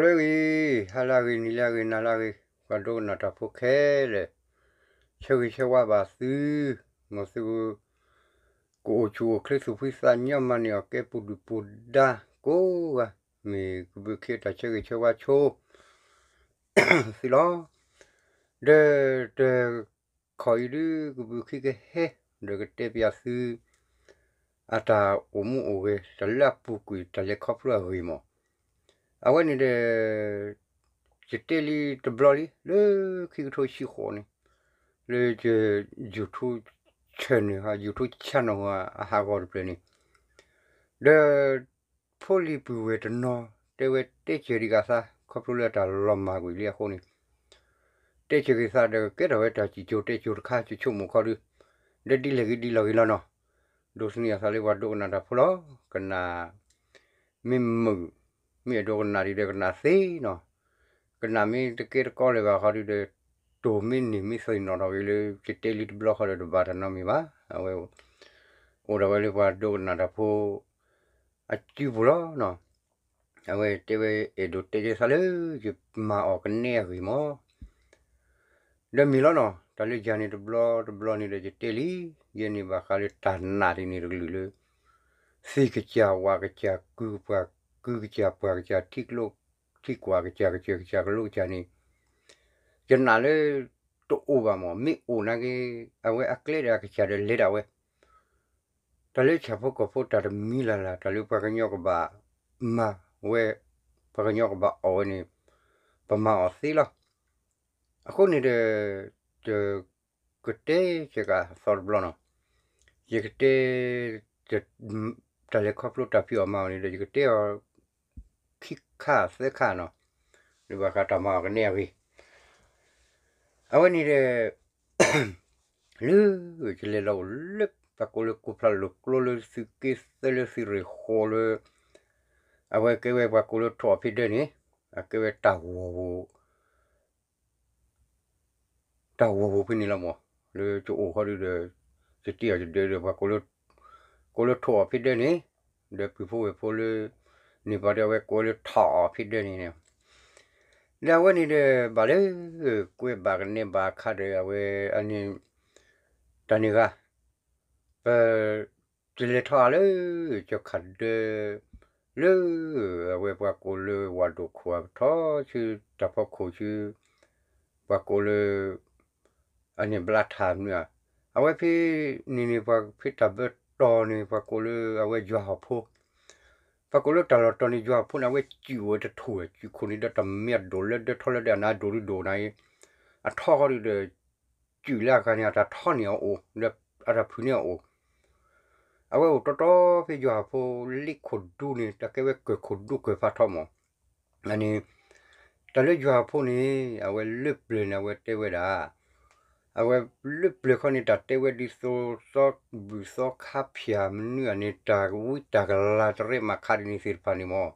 ဆၢဂ့ၤ, ဟါလၢအဂ့ၤ, နံၤလၢအဂ့ၤ, နၤလၢအဂ့ၤ, ပှၤဒိကနၣ်တၢ်ဖိခဲလၢာ်, ဆၢဂ့ၤဆၢဝါဘၣ်သု, မ်သု ကအိၣ်ဆူၣ်အိၣ်ချ့သူၣ်ဖှံသးညီ မၤန့ၢ်အီၣ်ကဲပူၤဒုၣ်ပူၤဒါကိးဂၤ, မ့ၢ်ကဘုးခ့တၢ်ဆၢဂ့ၤဆၢဝါဆိ သုလီၤ. ဒီးတ ခီအံၤဒုး ကဘုးခ့ကဟဲ ဒီးကတဲပျးသု အတၢ်အိၣ်မူအိၣ်ဂဲၤ တၢ်လၢအပူၤကွံာ် တၢ်လဲၤခီဖျိအဂ့ၢ်မး. အဝဲန့ၣ်ဒီး ယတဲလံတဘျီလံ လၢခံကထိဆံဃိးန့ၣ် လၢ YouTube channel ဟ YouTube channel အဟးဂီၤတဖျၢၣ်န့ၣ် ဒီး ဖိလံၤပုၢ်ဝဲၢ်တနီၤ တဲဝဲတဲစၢၤဒံးဂၤသး ခီဖျိလၢတၢ်လီၤမၢ်ကွံာ်လံအဃိန့ၣ် တဲစၢၤက့ၤသးဒီး ကဲထီၣ်ဝဲတၢ်စံၣ်စိၤတဲစိၤတခါ ဆိကမိၣ်ခီဒု ဒီးဒ်လဲၣ်ဂ့ၤဒ်လဲၣ်ဂ့ၤလီၤနီၤ. ဒိးသန့ၤအသးလၢပှၤဒိကနၣ်တၢ်ဖိလီၤ. ကနၣ် မ့ၢ်မုာ် မ့ၢ်အဒိကနၣ်ဒံးဒီးကနၣ်သ့နီၤ. ကနၣ်မ့ၢ်တကဲတကီလၢၤဘၣ်ခီဒုဒီး တိၢ်မ့ၢ်န့ၢ်မ့ၢ်သ့ၣ်နီၣ်ထီၣ်ဂ့ၤလၢ ယတဲလံတဘျီဃီဒီးတဘၣ်တၢ်နီတမံၤဘၣ်. အဝဲ အိၣ်ဒီးဝဲလၢပှၤဒိကနၣ်တၢ်ဖိ အစုပူၤလီၤနီၤ. အဝဲတဲဝဲအဲၣ်ဒိးတဲက့ၤသးလၢ ယမၤအီၣ်ကနဲအဂ့ၢ်မး ဒီးမ့ၢ်လီၤနီၤ. တၢ်လၢယၤန့ၣ်တဘျီတဘျီန့ၣ်ဒီးယတဲလံ, ယဲန့ၣ်ဘၣ်ဃးလၢတၢ်နာ်ဒ်န့ၣ်တကလုာ်လၢ သ့ၣ်ကစၢ်ဝၣ်ကစၢ် ကုၢ်ပှၤကုၢ်ကစၢ်ပှၤကစၢ် ထံကျိထံကွၢ်ကစၢ် ကစၢ်ကစၢ်ကလိကစၢ်န့ၣ် ယနာ်လၢ တအိၣ်ဘၣ်မး မ့ၢ်အိၣ်နာ်က့ အဝဲအကျဲဒီးအကစၢ်ဒီးလဲၤဒၣ်ဝဲ တၢ်လၢဆၣ်ဖိကီၢ်ဖိတၢ်တမံၤလၢ်လၢ် တၢ်လၢပှၤကညီကဘၣ်မၤဝဲ ပှၤကညီကဘၣ်အီၣ်ဝဲန့ၣ် ပမၤအီၣ်သ့လီၤ. အဃိန့ၣ်ဒီး ယကတဲက့ၤကသီတဘျီနီၤ. ယကတဲ တၢ်လဲၤခီဖျိတၢ်ဖံးအီၣ်မၤအီၣ်န့ၣ်ဒီး ယကတဲအီၤ ခံခါသၢခါနီၤ, လၢဘၣ်ဃးတၢ်မၤအီၣ်ကနဲအဂ့ၢ် အဝဲန့ၣ်ဒီး လၢ ယလဲၤလီၤအိၣ်လၢ ပှၤကိးလၢကိးဖျးလိာ်ကျိလၢသုးက့သၢလၢသုးရ့ၣ်ဃီလၢ အဝဲကဲဝဲပှၤကိးလၢထိၣ်အီၣ်ဖ့ဒၢန့ၣ် အကဲဝဲတၢ်ဂီၤပူၤ တၢ်ဂီၤပူၤဖဲန့ၣ်လီၤမး, လၢယအိၣ်ဃီဒုဒီး ယတ့အီၤယဒၢးဒီးပှၤ ကိးလၢထိၣ်အီၣ်ဖ့ဒၢန့ၣ်, ဒီးပုၢ်ဖိဝဲၢ်ဖိလၢ န့ၢ်ပှၤဒီးအဝဲကိးလၢထိၣ်အီၣ်ဖ့ဒၢန့ၣ်, ဒီးအဝဲန့ၣ်ဒီး ဘၣ်လၢ ကွဲဘၣ်ကနဲဘၣ်အခါဒီး အဝဲအန့ၣ် တၢ်န့ၣ်ဂၤ ပ တလဲၤထီၣ်အါလၢ ကၠီၤခးဒၢ လၢ အဝဲပှၤကိးလၢဝၤဒိၣ်ခိၣ်အပထီဆူ တၢ်ဖီခိၣ်ဆူ ပှၤကိးလၢ အန့ၣ်ဘျါထၣ်မနုၤဧါ, အဝဲဖဲန့ၣ်န့ၣ် ပှၤဖဲတၢ်ဘၢတီၤန့ၣ် ပှၤကိးလၢအဝဲယွၤဟီၣ်ဖိ, ပှၤကိးလၢတၢ်လီၢ်တီၤန့ၣ် ယွၤဟီၣ်ဖိန့ၣ် အဝဲစုၣ်ဝဲတထူၣ်ဝဲ စုၣ်ခိၣ်န့ၣ်ဒီးတၢ်မ့ၢ်အဒိၣ်လၢဒၢထီလၢဒၢအနၢ်ဒိၣ်ဒိၣ်နၤအံၤ, အထီဃီဒုဒီး စုၣ်လၢအဂၤန့ၣ် အတၢ်ထီန့ၢ်အအိၣ် ဒီးအတၢ်ဖုၣ်န့ၢ်အအိၣ်, အဝဲအိၣ်တီတီဖဲယွၤဟီၣ်ဖိလ့ခိၣ်ဒူန့ၣ် တၢ်ကဲဝဲကၢၢ်ခိၣ်ဒူကၢၢ်ဖးထီမး, အန့ၣ် တၢ်လၢယွၤဟီၣ်ဖိန့ၣ် အဝဲလၢပျၢၤန့ၣ် အဝဲတဲဝဲဒၣ်, အဝဲလၢပျၢၤခီန့ၣ် တၢ်တဲဝဲဒ်သိးသီဘုၣ်သီခါဖၠၣ်မနုၤအန့ၣ် တၢ်ဝံတၢ်ကလၤတရဲၣ်မၤခးဒ်န့ၣ်သ့ၣ်တဖၣ်န့ၣ်မး,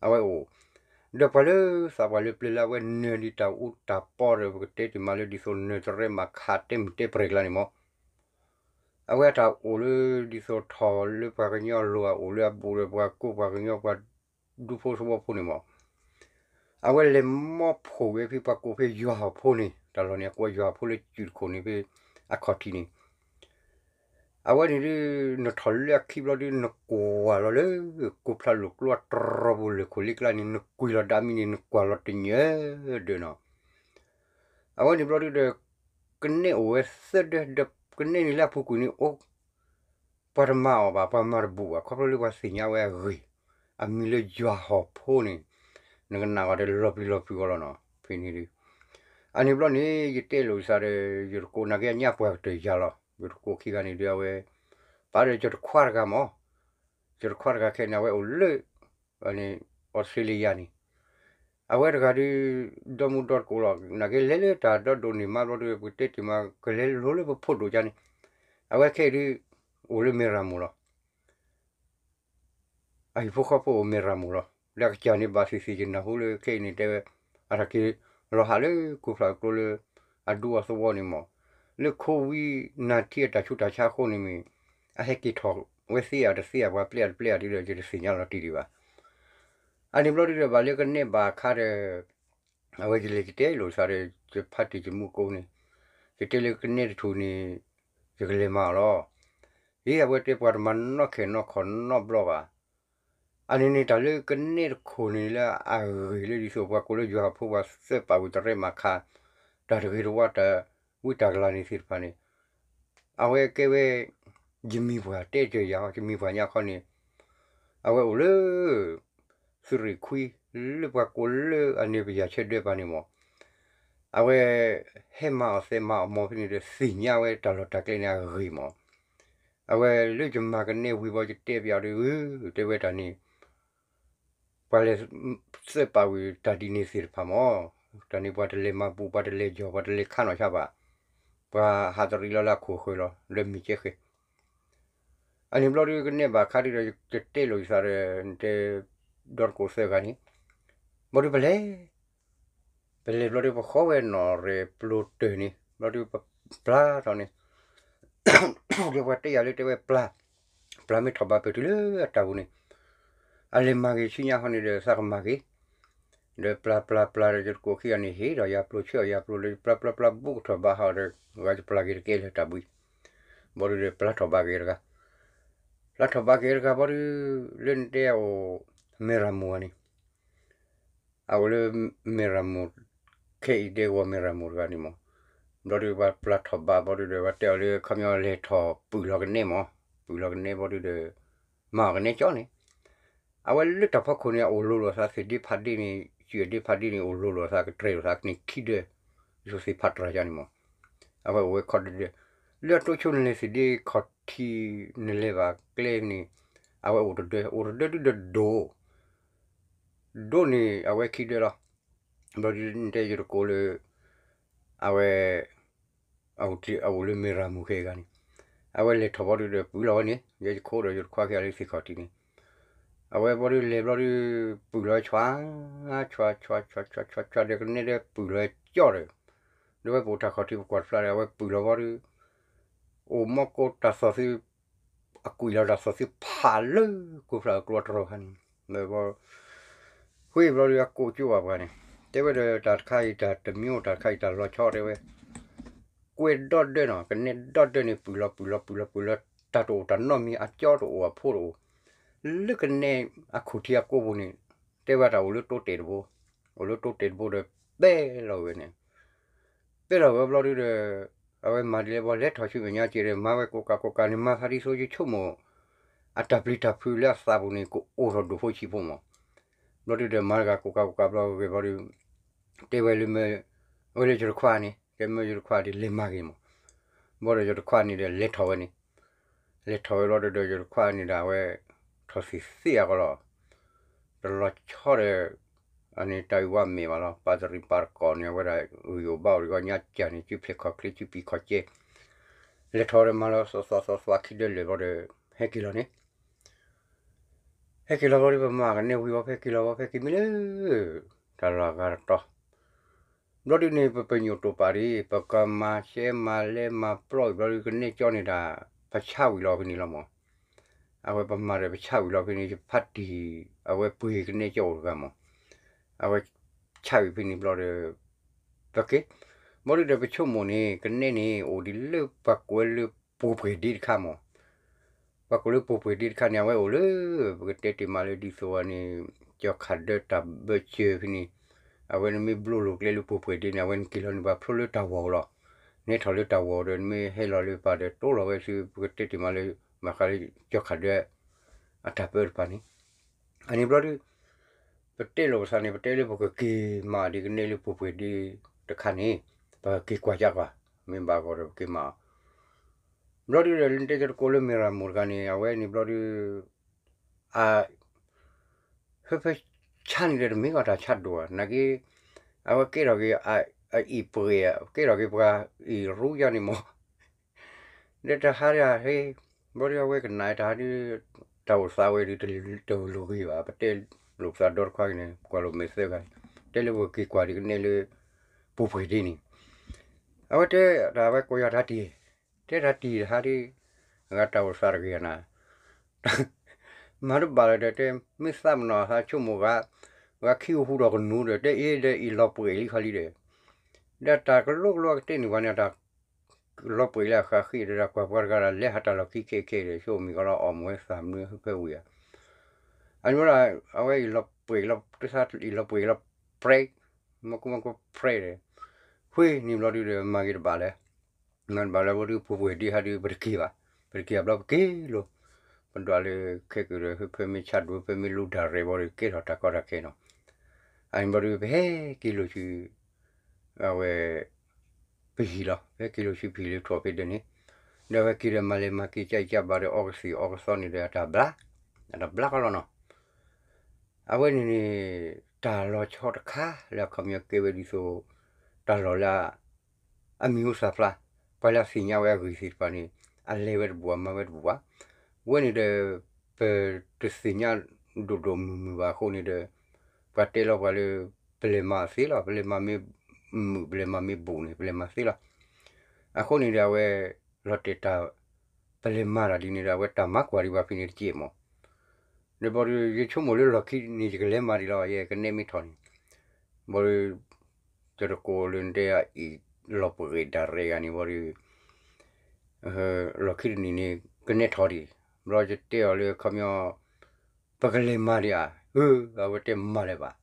အဝဲအိၣ်, ဒီးပှၤလၢသးပှၢ်လၢပျၢၤလၢအဝဲနၢၤဒံးတၢ်အူတၢ်ပီဒီး ပကတဲတ့ၢ်မးလၢဒ်သိးနၢၤတရဲၣ်မၤခးတဲမုၢ်တဲပှဲၤကျါန့ၣ်မး အဝဲအတၢ်အိၣ်လၢဒ်သိးထီၣ်လၢပှၤကညီအလိၤ အအိၣ်လၢအဘူးဒီးပှၤကိးပှၤကညီပှၤဒူဖိသဝီဖိန့ၣ်မး, အဝဲလဲၤမီၢ်ဖှိၣ်ဝဲဖဲပှၤကိးဖဲယွၤဟီၣ်ဖိန့ၣ် တၢ်လီၢ်န့ၣ် အကိးယွၤဟီၣ်ဖိလၢစုၣ်တခိၣ်န့ၣ်ဖဲအခီၣ်ထံးန့ၣ် အဝဲန့ၣ်ဒုး နထီၣ်လၢအခံဘျီဒုး နကွၢ်လီၤလၢ ကိးဖျးလိာ်ကျိအတြီပူၤလၢၢ်ခိၣ်လ့ကျါန့ၣ် နကွံာ်လီၤဒၣ်မံန့ၣ် နကွၢ်လီၤတညၣ်ဒၢးနီၤ အဝဲန့ၣ်ဘျီဒုဒီး ကနဲအိၣ်ဝဲသၢဒၢ ဒီးကနဲန့ၣ်လၢအပူၤကွံာ်န့ၣ်အိၣ် ပှၤတမၤအီၤဘၣ် ပှၤမၤတဘူးဘၣ် ခီဖျိလၢပှၤသ့ၣ်ညါဝဲအဂ့ၢ် အမံၤလၢယွၤဟီၣ်ဖိန့ၣ် နကနၣ်ဂီၤဒီးလီၤပျံၤလီၤဖုးဂီၤလီၤနီၤ ဖဲန့ၣ်ဒုး အန့ၣ်ဘျီန့ၣ် ယတဲလိာ်ယသးဒီး ယတကိးနာ်က့အညၣ်ပှၤကတၢၢ်ယၤလီၤ ယတကိးခံဂၤန့ၣ်ဒုးအဝဲ ပာ်ဒီးယတခွါတဂၤမး ယတခွါတဂၤခဲန့ၣ် အဝဲအိၣ်လၢ အန့ၣ် အီစထြ့လယါန့ၣ် အဝဲတဂၤဒုး ဒီမုၢ်ဒီတကိးလီၤ နာ်က့လဲၤလၢတၢ်ဒီဒိၣ်န့ၢ်မးဘျီဒုး ပကတဲတ့ၢ်မး ကလဲၤလိၤလၢပဖိဒိၣ်ကါန့ၣ် အဝဲခဲအံၤဒုး အိၣ်လၢမဲၢ်ရၤမိၢ်လီၤ အဟံၣ်ဖိဃီဖိအိၣ်မဲၢ်ရၤမိၢ်လီၤ လၢအကစၢ်န့ၣ်ဘၣ်သ့ၣ်သ့ၣ်ယနၢ်ဟူလၢခဲအံၤန့ၣ်တဲဝဲ အတၢ်က့ၤလီၤဟးလၢကိးဖျးကျိလၢ အဒူအသဝီန့ၣ်မး လၢ COVID nineteen အတၢ်ဆူးတၢ်ဆါအဃိန့ၣ်မ့ၢ် အဟဲက့ၤထီၣ်ဝဲသ့ဧါတသ့ဧါ ပှၤပျဲဧါတပျဲဧါဒ်ဒီး ယတသ့ၣ်ညါလီၤတံၢ်ဒံးဘၣ် အန့ၣ်ဘျီဒုဒီး ဘၣ်လၢကနဲၣ်ဘၣ်အခါဒီး အဝဲယလဲၤယတဲလိာ်သးဒီး ယဖါတံၢ်ယမူကိန့ၣ်, ယတဲလၢကနဲၣ်တထူၣ်န့ၣ် ယကလဲၤမၤအီၤလီၤ. အဝဲတဲပှၤတမၤနီၣ်ခဲနီၣ်ခီၣ်နီတဘျီဘၣ်. အန့ၣ်န့ၣ် တၢ်လၢကနဲၣ်တခိၣ်န့ၣ်လၢအဂ့ၤလၢဒ်သိး ပှၤကိးလၢယွၤအဖိပှၤသၢပာ်ဝံၤတရဲၣ်မၤခါ တၢ်တဂ့ၤတဝါတၢ်ဝံတၢ်ကလၤန့ၣ်သ့ၣ်တဖၣ်န့ၣ် အဝဲကဲဝဲ ယမံၤပှၢ်တဲတယၤ ယမံၤပှၢ်ညါခီန့ၣ် အဝဲအိၣ်လၢ သုးရ့ၣ်ခွံ လၢပှၤကိးလၢအန့ၣ်ပယၢ်ဆဲဒၢပၤန့ၣ်မး အဝဲ ဟဲမၤအီၣ်သဲမၤအီၣ်မီၤဖဲန့ၣ်ဒီး သ့ၣ်ညါဝဲတၢ်လီၢ်တၢ်ကျဲန့ၣ်အဂ့ၤမး. အဝဲလၢယမၤကနဲဝံၤဘီယတဲပယီၤဒီး တဲဝဲတၢ်န့ၣ် ပှၤလဲၤသၢပာ်ဝံၤတၢ်ဒ်န့ၣ်သ့ၣ်တဖၣ်မး, တၢ်န့ၣ်ပှၤတလဲၤမၤပူၤ ပှၤတလဲၤယီၤ ပှၤတလဲၤခးနီၣ်ဆါဘၣ်, ပှၤဟးတရံးလီၤလၢအခိၣ်ဃၢၤလီၤ လၢမံၤကဲဃဲ အန့ၣ်ဘျီဒုကနဲၣ်ဘၣ်ခါဒုဒီး ယတဲလိာ်ယသးဒီး တဲ ဒီတကိးသၢဂၤန့ၣ် ဘျီဒုပလဲၤ ပလဲၤဘျီဒုပဃီဝဲနီၣ်ရဲၣ်ပျိတၢၢ်န့ၣ် ဘျီဒုပပျၢ်ထီၣ်န့ၣ် ဒီးပှၤတဲယၤလၢတဲဝဲပျၢ် ပျၢ်မ့ၢ်ထီၣ်ဘးပၢၢ်တုၤလၢအတၢ်ပူၤန့ၣ် အလဲၤမၤဂ့ၤဆူညါဟီန့ၣ်ဒီးသးကမၤဂ့ၤ ဒီးပျၢ်ပျၢ်ပျၢ်ဒီးယတကိးခံဂၤန့ၣ် ဟ့ၣ်ဒီးယၤပျိဆၢအီၤယၤပျိလၢပျၢ်ပျၢ်ပျၢ်ဘူးကထီၣ်ဘးဟီဒီး ဂၤယပျၢ်က့ၤတကဲလၢတၢ်ဘှံး ဘျီဒုဒီးပျၢ်ထီၣ်ဘးက့ၤတဂၤ ပျၢ်ထီၣ်ဘးက့ၤတဂၤဘျီဒု လၢနတဲအိၣ် မဲၢ်ရမိၢ်ဂၤန့ၣ် အအိၣ်လၢ မဲၢ်ရမိၢ် ခဲအံၤဒဲကဝီၤမဲၢ်ရမိၢ်တဂၤန့ၣ်မး ဘျီဒုပှၤပျၢ်ထီၣ်ဘးဘျီဒုဒီး ပှၤတဲအီၤလၢခီပညီလဲၤထီၣ်ပုၢ်လီၤကနဲမး ပုၢ်လီၤကနဲဘျီဒုဒီး မၤအီၣ်ကနဲကၠီန့ၣ် အဝဲလၢတၢ်ဖီခိၣ်န့ၣ် အအိၣ်လိၤလိာ်သးသ့ၣ်ဒ့ဖးဒ့န့ၣ် စုၣ်ဒ့ဖးဒ့န့ၣ် အိၣ်လိၤလိာ်သးကတြဲၤလိာ်သးန့ၣ်ခံဒၢ ယိၤသ့ၣ်ဖးတြၢ်ယါန့ၣ်မး အဝဲအိၣ်ဝဲခီဒၢဒၢ လၢအတိဆိနလဲၤသ့ၣ်ဒ့ခီၣ်ထံးနလဲၤဘၣ်ကျဲန့ၣ် အဝဲအိၣ်တဒၢ အိၣ်တဒၢဒုဒီးဒိၣ် ဒိၣ်န့ၣ် အဝဲခံဒၢလီၤ ဘျီဒုတဲယတကိးလၢ အဝဲ အအိၣ်လၢမဲၢ်ရမိၢ်ခဲအံၤဂၤန့ၣ် အဝဲလဲၤထီၣ်ဘျီဒုဒီးပုၢ်လီၤဝဲန့ၣ် ယဲယခိဒီးယတခွါခံဂၤလၢသ့ၣ်ခီၣ်ထံးန့ၣ် အဝဲဘျီဒုလဲၤဘျီဒု ပုၢ်လီၤဝဲဆွါ ဆွါ ဆွါ ဆွါ ဆွါ ဒီးကနဲဒီးပုၢ်လီၤဝဲကၠီဒီး ဒီးဝဲပအိၣ်တၢ်ခီၣ်ထံးပကွၢ်တဖျါဒီး အဝဲပုၢ်လီၤဘျီဒု အိၣ်မီၢ်ကိတၢ်သီၣ်သု အကွံာ်လီၤတၢ်သီၣ်သုဖးလၢကိဖျါအကျိအတြီခါန့ၣ် ဃုဘျီဒုအကိးကၠိဘၣ်ပှၤန့ၣ် တဲဝဲဒီးတၢ်တခါအံၤတၢ်တမံၤအိၣ် တၢ်တခါအံၤတၢ်လီၤဆီတဲဝဲ ကွဲးဒီဒၢနီၤ ကနဲဒီဒၢန့ၣ် ပုၢ်လီၤပုၢ်လီၤပုၢ်လီၤပုၢ်လီၤ တၢ်တအိၣ်တၢ်နီတမံၤ အကၠီတအိၣ်အဖိတအိၣ် လၢကနဲအခိၣ်ထံးအကိပူၤန့ၣ် တဲဝဲတၢ်အိၣ်လၢတိတဲာ်တဘိ အိၣ်လၢတိတဲာ်တဘိဒီး ပဲလီၤဝဲန့ၣ် ပဲလီၤဝဲဘျီဒုဒီး အဝဲမၤဒ်လဲၣ်ဘီလဲၤထီၣ်ဆူမဲာ်ညါက့ၤဒီး မၤဝဲကိးကးကိးကးန့ၣ် မၤသးဒ်သိးယဆိကမိၣ် အတၢ်ပျံၤတၢ်ဖုးလၢအသးပူၤန့ၣ် ကအိၣ်ထီၣ်ဒိၣ်ဖိဆံးဖိမး ဘျီဒုဒီးမၤတဂၤကိးကးကိးကးဘျီဂ့ၤဘျီဒု တဲဝဲလၢမ့ၢ် အဝဲလၢယတခွါန့ၣ် တဲမ့ၢ်ယတခွါဒ်လဲၤမၤဂ့ၤမး ဘျီဒီးယတခွါန့ၣ်ဒီးလဲၤထီၣ်ဝဲန့ၣ် လဲၤထီၣ်ဝဲဘျီဒုဒီးယတခွါန့ၣ်ဒီးအဝဲ ထီၣ်သ့ၣ်သ့ၣ်အဂီၢ်လီၤ တလီၤဆီဒီး အန့ၣ်တၢ်အုၣ်ဝဲမ့ၢ်ဘၣ်လီၤ ပာ်တရံးပာ်တကီၢ်န့ၣ် အဝဲဒၣ်ဂုၢ်ယိၤဘါအိၣ်ဒီးကီၢ်ညါကၢ်န့ၣ် စုဖျဲးခီၣ်ချ့ စုပံၤခီၣ်ကဲ လဲၤထီၣ်ဒီးမၤလီၤသီသီသီသီခံဒၢလၢာ်ဘျီဒီး ဟဲက့ၤလီၤန့ၣ် ဟဲက့ၤလီၤဘျီဒီး ပမၤကနဲဝံၤဘီ ဟဲက့ၤလီၤဘီ ဟဲက့ၤမ့ၢ်လၢ တၢ်လီၢ်အဂၤတတီၤ ဘျီဒုန့ၣ် ပပညိၣ်တိာ်ပာ်ဒံး ပကမၤရှဲမၤလဲမၤပျီအံၤဘျီဒု ကနဲကၠီန့ၣ်ဒၣ် ပဆါဝံၤလီၤဖဲန့ၣ်လီၤမး အဝဲပမၤဒီးပဆါဝံၤလီၤဖဲန့ၣ် ယဖါတံၢ် အဝဲပှ့ၤကနဲကၠီအိၣ်တဂၤမး အဝဲဆါဝံၤဖဲန့ၣ်ဘျီဒီး ပက့ၤ ဘျီဒုဒီးပဆိကမိၣ်န့ၣ် ကနဲန့ၣ် အိၣ်ဒ်လၢပှၤကွဲးလၢပူၤပှ့ၤဒ့တခါမး ပှၤကွဲးလၢပူၤပှ့ၤဒ့တခါန့ၣ် အဝဲအိၣ်လၢ ပကတဲတ့ၢ်မးလၢဒ်သိးဝဲန့ၣ် ကၠီၤခးဒၢတၢ်ဘၢစၢၤဖဲန့ၣ် အဝဲနမ့ၢ်ဘျိလိာ်ကျဲလၢပူၤပှ့ၤဒ့န့ၣ် အဝဲနက့ၤလီၤန့ၣ် ပှၤဖျိလၢတၢ်ဝီၤလီၤ နဟဲထီၣ်လၢတၢ်ဝီၤဒီး နမ့ၢ်ဟဲလီၤလၢပၤဒီး တိလီၤဝဲဆူ ပကတဲတ့ၢ်မးလၢ ဘၣ်ဃးလၢ ကၠီၤခးဒၢ အတၢ်ပၢတဖၣ်န့ၣ် အန့ၣ်ဘျီဒု ပတဲလိာ်ပသးန့ၣ် ပတဲလၢပကက့ၤမၤဒ်ကနဲလၢပူၤပှ့ၤဒ့တခါန့ၣ် ပက့ၤကွၢ်ကကွၢ် မ့ၢ်ဘၣ်ဂီၢ်ဒီးပက့ၤမၤအီၤ ဘျီဒုဒီး လၢနတဲတကိးလၢမဲၢ်ရမိၢ်တဂၤန့ၣ် အဝဲန့ၣ်ဘျီဒု အ ဖဲဖဲဆါန့ၣ်ဒီးတမ့ၢ်ကီးတၢ်ဆါဒိၣ်ဧါ နာ်က့ အဝဲကဲထီၣ်က့ၤ အအံၣ်ပှ့ၤ ကဲထီၣ်က့ၤပှၤအံၣ်ရူယါန့ၣ်မး ဒီးတဟါဒၣ်ဟ့ ဘျီဒုအဝဲကနၣ်တဟါဒု တၢ်အိၣ်သးဝဲဒု တလိၣ်ဂ့ၤဘၣ် ပတဲလိာ်ပသးဒီတခွါက့ၤန့ၣ် ကွၢ်လိာ်မဲာ်သၢဂၤန့ၣ် တဲလၢပကက့ၤကွၢ်ဒ်ကနဲလၢ ပူၤပှ့ၤဒ့န့ၣ် အဝဲတဲတၢ်ဝဲကိးယၤတၢ်တံၢ် တဲတၢ်တံၢ်တဟါဒု အဂၤတၢ်အိၣ်သးတဂ့ၤနၤ မၤတဘၣ်လၢၤဒီးတဲ မ့ၢ်သးမနီၤသးဆိကမိၣ်ဂၤ ဝဲခံအိၣ်ဟူးဒီးကနူၤဒီး တဲအ့ဒီးအံၤလီၤပှဲၤလံခီလံဒီး, ဒီးတၢ်ကလိကလိကတ့ၢ်န့ၣ်ပှၤန့ၣ် တၢ်လီၤပှဲၤလၢအဃးဃ့ဒီး တၢ်ကွၢ်ပှၤတဂၤဒီးလဲၤဟးတၢ်လီၢ်ခံခဲခဲဒီး ဆိမိၣ်ကီးလီၤအီၣ်မူဝဲသးမနုၤဖဲဝံၤဧါ. အန့ၣ်ဝဲဒၣ် အဝဲအံၤလီၤပှဲၤလီၤ တသးအံၤလီၤပှဲၤလီၤပြဲး, မ့ၢ်ကူမ့ၢ်ကူပြဲးဒီး ဃ့န့ၣ်ဘျီဒုဒီး မၤဂ့ၤတဘၣ်လၢ မၤတဘၣ်လၢဘျီဒု ပှဲၤပှဲၤဒ့ဟးဒု ပတက့ၤဘၣ်, ပတက့ၤဘျီပက့ၤလိၤ, ပဒွးလၢခဲကဒီး ဖဲမ့ၢ်ဆါဒိၣ် ဖဲမ့ၢ်လူဒၣ်ရဲၣ်ဘျီဒီး ကဲထီၣ်တၢ်ကီတၢ်ခဲနီၤ. အန့ၣ်ဘျီဒု ပဟဲက့ၤလိာ်ဆူ အဝဲ ပဟံၣ်လီၤ, ပဟဲက့ၤလိာ်ဆူပဟံၣ်လၢထီၣ်ဖဲဒၢးန့ၣ်, ဒီးအဝဲက့ၤဒီးမၤလဲၤမၤက့ၤကၢ်အံၤကၢ်ဘၣ်ဒီးအီကသံၣ်အီကသီန့ၣ်ဒီး အတၢ်ဘျါ, အတၢ်ဘျါကီလီၤနီၤ. အဝဲန့ၣ်န့ၣ် တၢ်လီၤဆီတခါလၢအခီပညီကဲဝဲဒ်သိး တၢ်လီၢ်လၢ အမံၤဟူသၣ်ဖျါ, ပှၤလၢအသ့ၣ်ညါဝဲအဂ့ၢ်သ့ၣ်တဖၣ်န့ၣ် အလဲၤဝဲတဘူၣ် အမၤဝဲတဘူၣ်ဘၣ်. ဝဲန့ၣ်ဒီး ပတသ့ၣ်ညါဒိၣ်ဒိၣ်မုၢ်မုၢ်ဘၣ်အဃိန့ၣ်ဒီး ပှၤတဲလီၤပှၤလၢ ပလဲၤမၤသ့လီၤ, ပလဲၤမၤမ့ၢ်မုာ် ပလဲၤမၤမ့ၢ်ဘူးန့ၣ် ပလဲၤမၤသ့လီၤ. အဃိန့ၣ်ဒီး အဝဲလီၤတဲာ်တၢ် ပလဲၤမၤတၢ်ဒ်န့ၣ်ဒီး အဝဲတၢ်မၤကွၢ်ဒံးပှၤဖဲန့ၣ်တက့ၢ်မး. ဒီးဘျီဒီး ယဆိကမိၣ်လၢလီၢ်ခံန့ၣ် ယကလဲၤမၤဒံးလီၤ ယကနဲမ့ၢ်ထီၣ်န့ၣ်, ဘျီဒီး တတကိးလၢနတဲအံၤ လီၤပှဲၤဒၣ်ရဲၣ်ဂၤန့ၣ် ဘျီဒီး လီၢ်ခံတနံၤန့ၣ် ကနဲထီၣ်ဒံး, ဘျီယတဲအီၤလၢခီပညီ ပကလဲၤမၤဒံးဧါ, အၢ အဝဲတဲမၤလၢၤဘၣ်,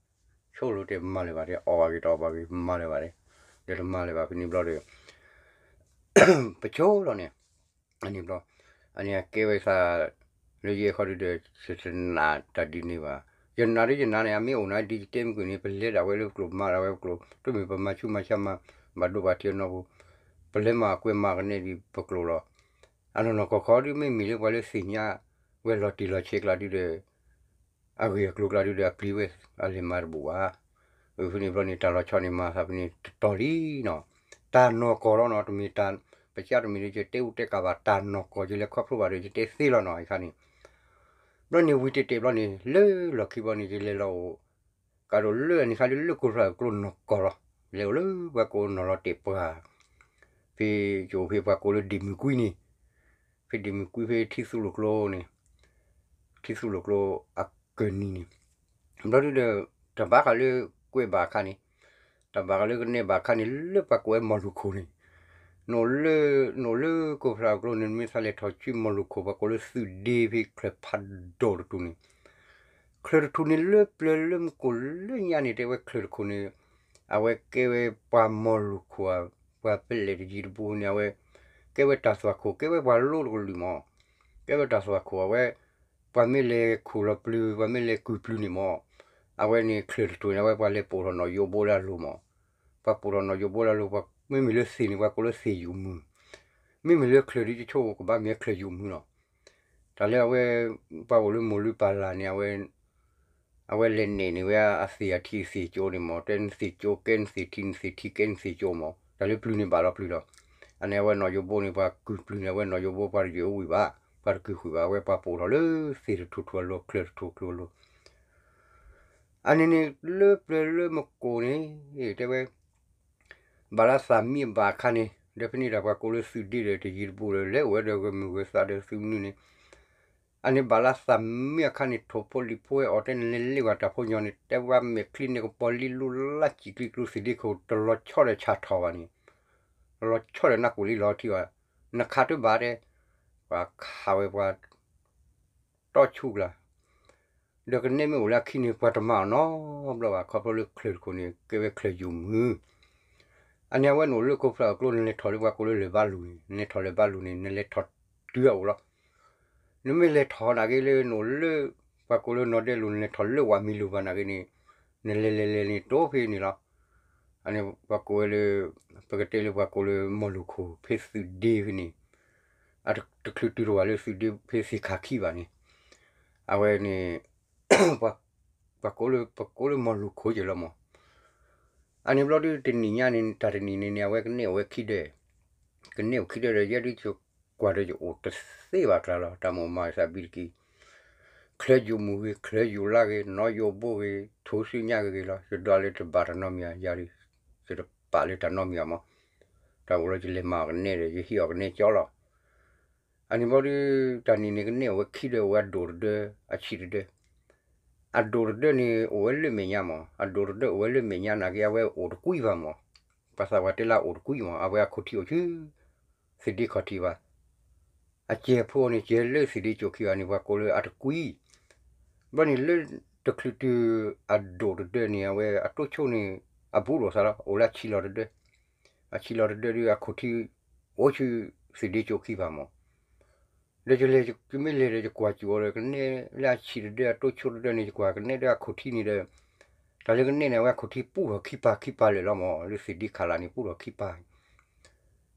ဆိလိာ်တဲမၤလၢၤဘၣ် တဲအီၣ်ဘၣ်ဂ့ၤတအီၣ်ဘၣ်ဂ့ၤ မၤလၢၤဘၣ်တဲ, ဒီးတမၤလၢၤဘၣ်ဖဲန့ၣ်ဘျီဒီး ပဆိလီၤန့ၣ်, အန့ၣ်ဘျီ, အန့ၣ်အကဲဝဲသး လၢယဲခီဒုဒီး ယတနာ်တၢ်ဒ်န့ၣ်ဘၣ်. ယနာ်ဒ်ယနာ်န့ၣ် အမ့ၢ်အိၣ်နၤဒ်ယတဲမုၢ်ကွံာ်န့ၣ် ပလဲၤဒၣ်ဝဲလၢပကျိာ် မၤဒၣ်ဝဲပကျိာ် တမ့ၢ်ပမၤဆူးမၤဆါမၤ ဘၣ်ဒိဘၣ်ထံးအနီၢ်ပူၤ, ပလဲၤမၤအကွဲးမၤကနဲဒ်ပကျိာ်လီၤ. အနီၢ်နီၢ်ကီၢ်ခီဒုမ့ၢ်မ့ၢ်လၢပှၤလၢသ့ၣ်ညါဝဲလီၤတံၢ်လီၤဆဲးကျါဒုဒီး အဂ့ၢ်အကျိၤကျါဒုဒီး အပျံၤဝဲ အလဲၤမၤတဘူၣ်ဘၣ်. ဖဲန့ၣ်ဘျီန့ၣ် တၢ်လီၤဆီန့ၣ် မၤသးဖဲန့ၣ်တတီၤလံနီၤ. တၢ်နီၢ်ကီၢ်လီၤနီၤ, တမ့ၢ်တၢ် ပစၢ်တမ့ၢ်လၢယတဲအူတဲကးဘၣ်, တၢ်နီၢ်ကီၢ်ယလဲၤခီဖျိဘၣ်ဒီး ယတဲသ့လီၤနီၤ အခါန့ၣ်. ဘျီန့ၣ်ဝံၤတဲာ်တဲာ်ဘျီန့ၣ် လၢလီၢ်ခံဘျီန့ၣ် ယလဲၤလီၤအိၣ် ကးဒိၣ်လၢအန့ၣ်ခါလၢလၢကိဖျါအကျိနီၢ်ကီၢ်လီၤ. လဲၤအိၣ်လၢပှၤကိးနီၢ်လီၤတဲာ်ပှၢ် ဖဲယအိၣ်ဖဲပှၤကိးလၢဒ့ၣ်မုၢ်ကွံန့ၣ်, ဖဲဒ့ၣ်မုၢ်ကွံဖဲထံသူၣ်လိာ်ကျိန့ၣ်, ထံသူၣ်လိာ်ကျိအကၢၢ်နံၤန့ၣ်, ဘျီဒုဒီး တၢ်ဘၣ်ဃးလၢကွဲးဘၣ်အခါန့ၣ်, တၢ်ဘၣ်ဃးလၢကနဲဘၣ်အခါန့ၣ် လၢပှၤကိးဝဲမီၢ်လူၢ်ခိၣ်န့ၣ်, နအိၣ်လၢ နအိၣ်လၢကိဖျါအကျိန့ၣ် မ့ၢ်သးလဲၤထီၣ်ဆူမီၢ်လူၢ်ခိၣ် ပှၤကိးလၢသုးဒ့ဖဲချၢၣ်ဖးဒိၣ်တထူၣ်န့ၣ်, ချၢၣ်တထူၣ်န့ၣ်လၢပျၢၤလၢမကိၣ်လၢညါန့ၣ် တဲဝဲချၢၣ်တခိၣ်န့ၣ် အဝဲကဲဝဲပှၤမီၢ်လူၢ်ခိၣ်ဧါ, ပှၤပလဲၣ်တယံၤတဘူးန့ၣ် အဝဲ ကဲဝဲတၢ်သွၣ်ခိၣ် ကဲဝဲပှၤလိတကလုာ်မး, ကဲဝဲတၢ်သွၣ်ခိၣ် အဝဲ ပှၤမ့ၢ်လဲၤခိၣ်လီၤပျုၤ ပှၤမ့ၢ်လဲၤကုၢ်ပျုၤန့ၣ်မး, အဝဲန့ၣ်ချၢၣ်တထူၣ်န့ၣ် အဝဲပှၤလဲၤပိာ်ထီၣ်နီၣ်ယိးဘိလၢအလိၤမး, ပှၤပိာ်ထီၣ်နီၣ်ယိးဘိလၢအလိၤ ပှၤမ့မ့ၢ်လၢသ့ၣ်န့ၣ် ပှၤကိးလၢသ့ၣ်ယိာ်မုၢ်, မ့မ့ၢ်လၢချၢၣ်ဒ်ယဆိကမိၣ်ကဘၣ်မ့ၢ်ချၢၣ်ယိာ်မုၢ်လီၤ. တၢ်လၢအဝဲ ပှၤအိၣ်လၢမိၢ်လုၢ်ပၢ်လၢ်န့ၣ် အဝဲ အဝဲလဲၤနဲၣ်န့ၢ်ဝဲအသ့ၣ်အထံအသ့ၣ်ကၠိန့ၣ်မး, တဲနသ့ၣ်ကၠိကဲနသ့ၣ်ထံ နသ့ၣ်ထံကဲနသ့ၣ်ကၠိမး, တၢ်လၢပျုၤန့ၣ်ဘၣ်လီၤပျုၤလီၤ. အန့ၣ်အဝဲနီၣ်ယိးဘိန့ၣ် ပှၤကုၢ်ပျုၤန့ၣ် အဝဲနီၣ်ယိးဘိပှၤတယုၢ်ဝံၤဘၣ်, ပှၤတကုၢ်ဃုာ်ဘၣ်, အဝဲပှၤပိာ်ထီၣ်လၢသ့ၣ်တထူၣ်ထူၣ်အလိၤ ချၢၣ်တထူၣ်ထူၣ်အလိၤ အန့ၣ်န့ၣ် လၢပျၢၤလၢမကိၣ်န့ၣ် တဲဝဲ ဘၣ်လၢသးမံအဘၣ်အခါန့ၣ် ဒီးဖဲန့ၣ်တၢ်ပှၤကိးလၢသုးဒ့ဒီးတယံၤတဘူးဒီး လဲၤအိၣ်ဝဲဒီးဂဲၤမုၢ်ဂဲၤသးဒီးသုးမနုၤန့ၣ်, အန့ၣ်ဘၣ်လၢသးမံအခါန့ၣ် ထိၣ်ဖိလံၣ်ဖိဝဲအီၤ တဲနလဲၤလဲၤဝဲတၢ်ဖိညီန့ၣ် တဲဝဲမဲာ်ချံန့ၣ် ကပီၤလံလိလါစံၣ်ကျံကျိသ့ၣ်ဒ့ခိၣ် တလီၤဆီဒီးဆၣ်ထီၣ်ဘၣ်န့ၣ်, လီၤဆီဒီးနၢ်ကူၣ်လံလီၤထံဘၣ်, နခးတဘၣ်တဲ, ပှၤခးဝဲပှၤ တီဆူၣ်ကျါ ဒီးကနဲမ့ၢ်အိၣ်လၢအခံန့ၣ် ပှၤတမၤအီၤနီတဘျီဘၣ် ခီဖျိလၢချၢၣ်တခိၣ်န့ၣ် ကဲဝဲချၢၣ်ယိာ်မုၢ်. အန့ၣ်အဝဲနအိၣ်လၢကိဖျါအကျိ နလဲၤထီၣ်လၢပှၤကိးလၢလၢၢ်ဘါလူၤန့ၣ် နလဲၤထီၣ်လၢၢ်ဘါလူၤန့ၣ် နလဲၤထီၣ်တုၤအအိၣ်လီၤ. နမ့ၢ်လဲၤထီၣ်နာ်က့လၢနအိၣ်လၢ ပှၤကိးလၢနီၢ်ဒဲလူၤ နလဲၤထီၣ်လၢဝးမံၤလူၤဘၣ်နာ်က့န့ၣ် နလဲၤလဲၤလဲၤန့ၣ် တိဖဲန့ၣ်လီၤ. အန့ၣ်ပှၤကိးဝဲလၢ ပကတဲလၢပှၤကိးလၢမီၢ်လူၢ်ခိၣ်ဖဲသုးဒ့ဖဲန့ၣ် အတချုးတုၤတဝၢလၢသုးဒ့ဖဲသ့ၣ်ခးခံဘၣ်န့ၣ် အဝဲန့ၣ် ပှၤကိးလၢ ပကိးလၢမီၢ်လူၢ်ခိၣ်က့ၤလီၤမး. အန့ၣ်ဘျီဒုတနံၣ်ညါန့ၣ် တၢ်တနံၣ်န့ၣ်န့ၣ် အဝဲကနဲၣ်ဝဲခံဒဲး, ကနဲၣ်ဝဲခံဒဲးဒီး ယဲဒုးကွၢ်ဒီးယအိၣ်တသ့ဘၣ်ကျါလီၤ. တၢ်မိၣ်မၤသးဘံတက့ၢ် ချၢၣ်ယိာ်မုၢ်ဂ့ၤ ချၢၣ်ယိာ်လါဂ့ၤ နီၢ်ယိာ်ဘိဂ့ၤ ထိၣ်ဆူညါဂ့ၤဂ့ၤလီၤ. ယဒွးလၢတဘၣ်တၢ်နီတမံၤဧါ ယၤဒုး ယတပာ်လၢတၢ်နီတမံၤဧါမး. တၢ်အိၣ်လၢယလဲၤမၤအီၤကနဲဒီး ယဟံးအီၤကနဲကၠီလီၤ. အန့ၣ်ဘျီဒု တၢ်နံၣ်န့ၣ်ကနဲၣ်အဝဲခံဒၢ အဝဲအဒိၣ်တဒၢ အဆံးတဒၢ. အဒိၣ်တဒၢန့ၣ် အိၣ်ဝဲလၢမဲာ်ညါမး, အဒိၣ်တဒၢအိၣ်ဝဲလၢမဲာ်ညါ နာ်က့အဝဲအိၣ်တကွံဘၣ်မး, ပှၤသးပှၢ်တဲလၢအအိၣ်တကွံမး, အဝဲအခိၣ်ထံးအိၣ်ဆူ သ့ၣ်ဒ့ခီၣ်ထံးဘၣ်. အစဲးဖိန့ၣ် စဲးလၢသ့ၣ်ဒ့ကၠိၣ်ခံဘၣ်န့ၣ် ပှၤကိးလၢအတကွံ. ဘျီန့ၣ်လၢတချုးတုၤအဒိၣ်တဒၢန့ၣ် အဝဲအတိၢ်ဆိန့ၣ် အဘူးလိာ်သးလီၤ, အိၣ်လၢအဆံးလီၤတဒၢ, အဆံးလီၤတဒၢဒီးအခိၣ်ထံးအိၣ်ဆူသ့ၣ်ဒ့ကၠိၣ်ခံဘၣ်မး. ဒီးယလဲၤ ယမ့ၢ်လဲၤဒီးယကွၢ်စူၣ်အီၤဒီး ကနဲလၢအဆံးတဒၢအတိၢ်ဆိတဒၢန့ၣ် ယကွၢ်ကနဲဒီးအခိၣ်ထံးန့ၣ်ဒီး တၢ်လၢကနဲန့ၣ် အဝဲအခိၣ်ထံးပူထီၣ်ခံပၤခံပၤလၢာ်လီၤမး, လၢသ့ၣ်ဒ့ခးလးန့ၣ် ပူထီၣ်ခံပၤ.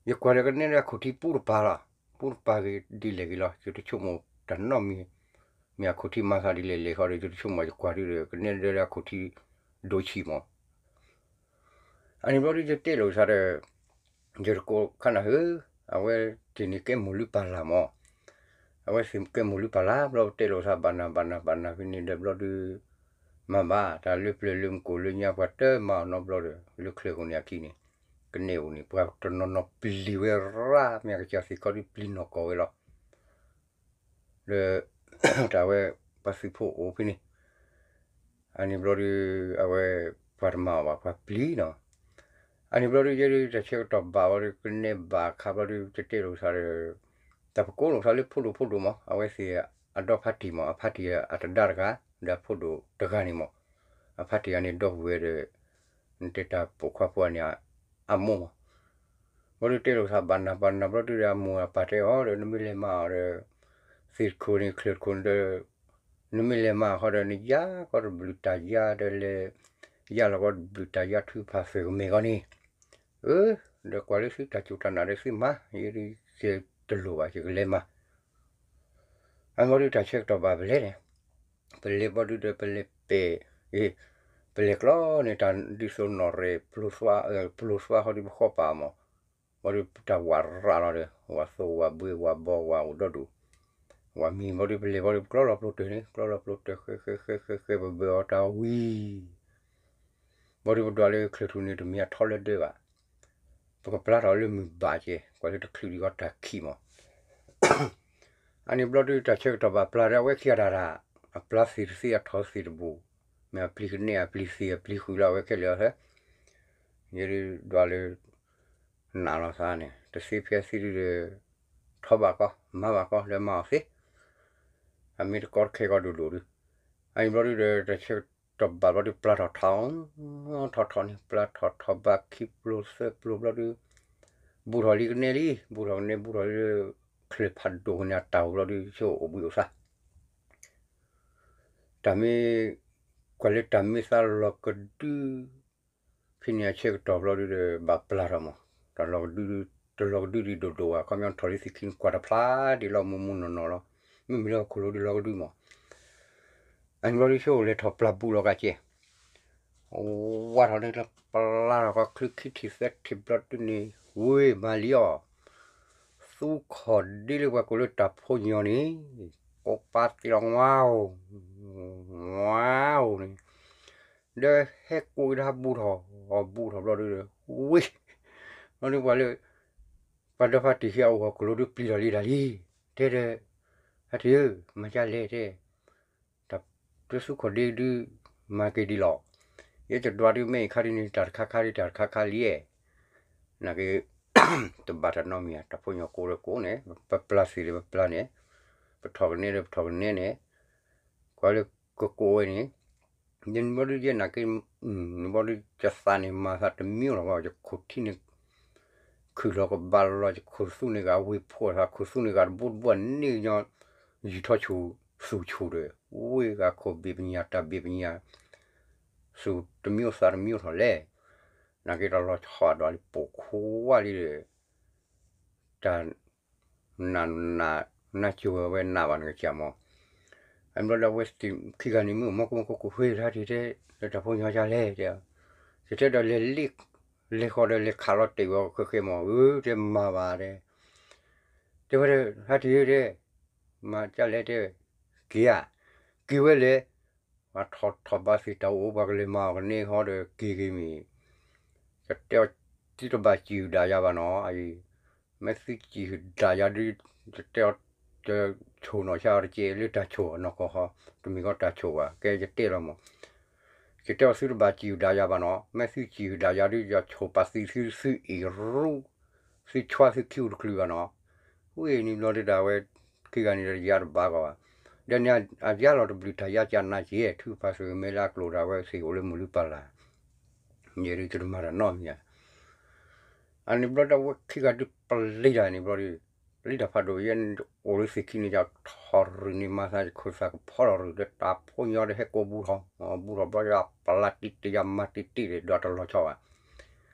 ယကွၢ်ဒီးကနဲဒီးအခိၣ်ထံးပူတပၤလီၤ, ပူတပၤဂ့ၤဒ်လဲၣ်ဂ့ၤလီၤ, ယတဆိကမိၣ်တၢ်နီတမံၤ, မ့ၢ်အခိၣ်ထံးမၤသးဒ်လဲၣ်လဲၣ်ဃီဒီး ယတဆိကမိၣ် ယကွၢ်ဒုဒီး ကနဲဒီးအခိၣ်ထံးဒိၣ်ဆံးမး. အန့ၣ်ဘျီဒု ယတဲလိာ်သးဒီး ယတကိးခါနၤဧၢ, အဝဲသ့ၣ်န့ၣ်ကဲမိၢ်လုၢ်ပၢ်လၢ်မး, အဝဲသ့ၣ်ကဲမိၢ်လုၢ်ပၢ်လၢ် ဘျီတဲလိာ်သးဘၣ်နၤဘၣ်နၤဘၣ်နၤဖဲန့ၣ်ဒီးဘျီဒု မၤဘၣ် တၢ်လၢပျၢၤလၢမကိၣ်လၢညါ ပှၤတမၤအီၤနီတဘျီဒီး လၢချၢဃိန့ၣ်အခံန့ၣ် ကနဲအိၣ်န့ၣ် ပှၤတနီၤနီၤပျံၤဝဲရၣ်မ့ၢ်အကစၢ်သ့ၣ်ခီဒုပျံၤနီၢ်ကီၢ်ဝဲလီၤ. ဒီး တၢ်ဝဲ ပှၤသုးဖိအိၣ်ဖဲန့ၣ် အန့ၣ်ဘျီဒု အဝဲ ပှၤတမၤအီၤဘၣ် ပှၤပျံၤနီၤ. အန့ၣ်ဘျီဒု ယဲဒု တၢ်ဆၢကတီၢ်ဘၣ်ဘျီဒု ကနဲဘၣ်အခါဘျီဒု ယတဲလိာ်သးဒီး တၢ်ပကိးလိာ်သးလၢဖိဒိၣ်ဖိဒိၣ်မး အဝဲသ့ၣ်အဒီဖါတံၢ်မး အဖါတံၢ်အတဒါတဂၤ ဒီးအဖိဒိၣ်တဂၤန့ၣ်မး အဖါတံၢ်ဂၤန့ၣ်ဒီပုၢ်ဝဲၢ်ဒီး နတဲတၢ်ပိာ်ခွါဖိန့ၣ် အမိၢ်မး ဘျီဒုတဲလိာ်သးဘၣ်နၤဘၣ်နၤဘျီဒုဒီး အမိၢ်အပၢ်တဲအီၤဒီး နမ့ၢ်လဲၤမၤအီၤဒီး သ့ၣ်တခိၣ်န့ၣ် ချၢၣ်တခိၣ်န့ၣ်ဒီး နမ့ၢ်လဲၤမၤအီၤဃီဒီး နယါကီတဘျုးတၢ်ယါဒီးလဲၤ ယါလီၤကီတဘျုးတၢ်ယါထုကဖၣ်သၢၣ်ကမဲာ်ဂီၢ်န့ၣ်, အၢ ဒီးကွၢ်လၢသုတၢ်စူၢ်တၢ်နာ်ဒီးသုမၤ ယဲဒု ယတလိၣ်ဘၣ် ယကလဲၤမၤ အဘျီဒုတၢ်ဆၢကတီၢ်ဘၣ်ပလဲၤန့ၣ်, ပလဲၤဘျီဒုဒီးပလဲၤပဲာ်, ပလဲၤကျီန့ၣ် တၢ်ဒ်သိးနီၣ်ရဲၣ် ပျိသွါဃီဒုပဃီပာ်မး, ဘျီဒုတၢ်ဝးရးလီၤဒီး ဝးသိဝးဘှ့ ဝးဘီ ဝးအိၣ်ဒီဒူၣ်, ဝးမံၤဘျီဒုပလဲၤဘျီဒုပကျီလီၤပျိတၢၢ်န့ၣ် ကျီလီၤပျိတၢၢ်ဃဲဃဲဃဲဃဲဃဲ ပဘၢအီၤတၢ်ဝံၤ ဘျီဒုပဒွးလၢချၢၣ်ထူၣ်န့ၣ် တမ့ၢ်အထီလၢဒၢဘၣ်, ပကပျၢ်ထီၣ်လၢမုၢ်ဘၣ်ကဲ ကွၢ်လၢတချုးဒံးဂီၢ်တၢ်ခံးမး, အန့ၣ်ဘျီဒုတၢ်ဆၢကတီၢ်ဘၣ်ပျၢ်ဒီး အဝဲခံဂၤတၢ်တၢ်, အပျၢ်သ့ၣ်တသ့ အထီသ့ၣ်တဘူၣ်, မ့ၢ်အပျံၤကနဲ အပျံၤသ့ၣ် အပျံၤဃုာ်လီၤ အဝဲခဲလၢာ်အီၤဟဲ, ယဲဒုဒွးလၢ နာ်လီၤသးန့ၣ် တသ့ဖဲသ့ဒုဒီး ထီဘၣ်ကီ မၤဘၣ်ကီ လၢမၤအီၤသ့, အမ့ၢ်တကီတခဲကီဒိၣ်ဒိၣ်ဒု, အအံၤဘျီဒုဒီး တၢ်ဆၢကတီၢ်ဘၣ်ဘျီဒု ပျၢ်ထီၣ်ထီ ထီထီန့ၣ် ပျၢ်ထီၣ်ထီဘးခံပျိသၢပျိဘျီဒု, ဘူးထီၣ်လံကနဲလံ ဘူးထီၣ်ကနဲ ဘူးထီၣ်လၢ ချၢၣ်ဖးဒိၣ်ကနဲအတၢ်အိၣ်ဘျီဒု ဆိအိၣ်ဘှံးအိၣ်သါ တၢ်မ့ၢ် ကွၢ်လၢတၢ်မ့ၢ်သးလီၤကဒု ဖဲန့ၣ်အဆၢကတီၢ်ဘျီဒုဒီး ဘၣ်ပျၢ်ထီၣ်မး, တၢ်လီၤကဒု တလီၤကဒုဒံးဒိၣ်ဒိၣ်ဘၣ် ခီပညီထီၣ်လံသ့ၣ်ခံန့ၣ် ကွၢ်တဖျါဒံးလီၤ မူမူနီၢ်နီၢ်လီၤ, မ့မ့ၢ်လၢဟီၣ်ခိၣ်လိၤဒုလီၤကဒုမး, အန့ၣ်ဘျီဒုဆိအိၣ်လဲၤထီၣ်ပျၢ်ဘူးလီၤကါကဲ ဝါထီၣ်န့ၣ်လၢပျၢ်ထီၣ်ကီချၢခံထံၣ်သၢထံၣ်ဘျီဒုန့ၣ် ဝ့ၢ်မၤလံအီၤ, သူခိၣ်ဒ့လၢပှၤကိးလၢတၢ်ဖိညီန့ၣ် ကိးပၢ်သ့လီၤ ဝါအိၣ်, ဝါအိၣ်န့ၣ်, ဒီးဟဲကိးက့ၤတၢ်ဘူးထီၣ်, ဘူးထီၣ်ဘျီဒုဒီး ဝ့ၢ်, ဘျီဒုပှၤလၢ ပှၤဒီဖါတံၢ်ဟံၣ်အအိၣ်ဟီၣ်ခိၣ်လိၤဒုပျံၤထီၣ်လံတၢ်လံ, တဲဒီး ဟဲတံၢ်ဧၢ, မၤဒ်လဲၣ်တဲ တၢ်တသူခိၣ်ဒ့ဒု မၤက့ၤဒ်လီၤ, ယဲယဒွးဒုမ့ၢ်အံၤခါဒ်န့ၣ် တၢ်တခါခါဒ် တၢ်တခါခါလံ, နာ်က့ တဘၣ်တၢ်နီတမံၤ တၢ်ဖိညီကိးဒီးကိးန့ၣ် ပပျၢ်သ့ၣ်ဒီးပပျၢ်န့ၣ်, ပထီၣ်ကနဲဒီးပထီၣ်ကနဲန့ၣ်, ကွၢ်လၢကကိးဝဲန့ၣ် ယနဘီဒုယဲနာ်က့, နဘီဒုယသးန့ၣ်မၤသးတမံၤလီၤဘၣ် ယခိၣ်ထံန့ၣ် ခုၣ်လီၤကဘၣ်လီၤ ယခိၣ်သူန့ၣ်ဂၤဝ့ၢ်ဖှိၣ်သး ခိၣ်သူန့ၣ်ဂၤတဘိတဘိန့ၣ်ကညီ ယုၢ်ထီၣ်ဆူၣ်သူၣ်ဆူၣ်ဒီး ဝ့ၢ်ဂၤခိၣ်ဘ့ၣ်ပညၣ်တၢ်ဘ့ၣ်ပညၣ် သူၣ်တမံၤသးတမံၤထီၣ်လဲၣ်, နာ်က့တၢ်လီၤဆီဒၣ်လံပိာ်ခွါလံဒီး တၢ် န န နၢ်ကၠိဝဲနၢ်ဘၣ်နကစၢ်မး, အဘျီဒီးအဝဲသ့ၣ်ခံဂၤန့ၣ် မ့ၢ်မီၢ်ကိၢ်မီၢ်ကိၢ်ကိၢ်ဃ့တၢ်ထံၣ်တဲ လၢတၢ်ဖိညီကလဲၣ်တဲ, ယတဲဒီးလဲၤလ့ လဲၤဃီၤဒီးလဲၤခးလီၤတဲာ်ဝဲဃဲဃဲမး အၢ တဲမၤဘၣ်တဲ, တဲဝဲဒၣ် ဟဲထံၣ်တဲ မၤကလဲၣ်တဲ, က့ၤဧါ, က့ၤဝဲလဲၣ်, ပှၤထီၣ်ထီၣ်ဘးသ့ၣ်တၢ်အိၣ် ပှၤကလဲၤမၤအီၤကန့ၢ်ဃီဒီးက့ၤက့ၤမ့ၢ် ယတဲအီၤ သုတဘၣ်စံၣ်ဒၣ်ယၤဘၣ်နီၤ, အံၤ မ့ၢ်သုစံၣ်ဒၣ်ယၤဒု ယတဲအီၤ ယဆိၣ်နီၢ်ဆါအီၤတက့ၢ် လၢတၢ်ဆိၣ်အနီၢ်ကီၢ်ဟီ, တမ့ၢ်ကီတၢ်ဆိၣ်ဘၣ် ကဲယတဲလီၤမး, ယတဲအီၤသုတဘၣ်စံၣ်ဒၣ်ယၤဘၣ်နီၤ, မ့ၢ်သုစံၣ်ဒၣ်ယၤဒုး ယဆိၣ်ပာ်သံသု သုအ့ၣ်ရူ သုဆွါသုခံအိၣ်တချုးဘၣ်နီၤ, ဝံၤန့ၣ်ဘျီဒုးဒၣ်ဝဲ ခံဂၤန့ၣ်ဒီးယၤတဘၣ်ဂီၢ်ဘၣ်, ဒီးန့ၣ်အယါလီၤတဘျုးတၢ်ယါကနၤက့ၤ ထုကဖၣ်သုးမဲလၢအကျိၤဒၣ်ဝဲသ့ၣ်အိၣ်လၢမုၢ်လုၢ်ပၢ်လၢ် ယဲဒုးတမၤတၢ်နီတမံၤဧါ, အန့ၣ်ဘျီဒီးဝဲခံဂၤဒုးပလံၤတၢ်န့ၣ်ဘျီဒီး ပလံၤတၢ်ဖးဒိၣ် ယဲအိၣ်လၢသ့ၣ်ခံန့ၣ် ယထီၣ်ရူၢ်န့ၣ် မၤသးယခိၣ်သးကဖီထီၣ်ရူၢ်ဒီး တၢ်ဖိညီဒီးဟဲကိးဘူးထီၣ်, ဘူးထီၣ်ဘျီယပလးတံၢ်တံၢ် ယမၤတံၢ်တံၢ်ဒီးတလီၤဆီဘၣ်,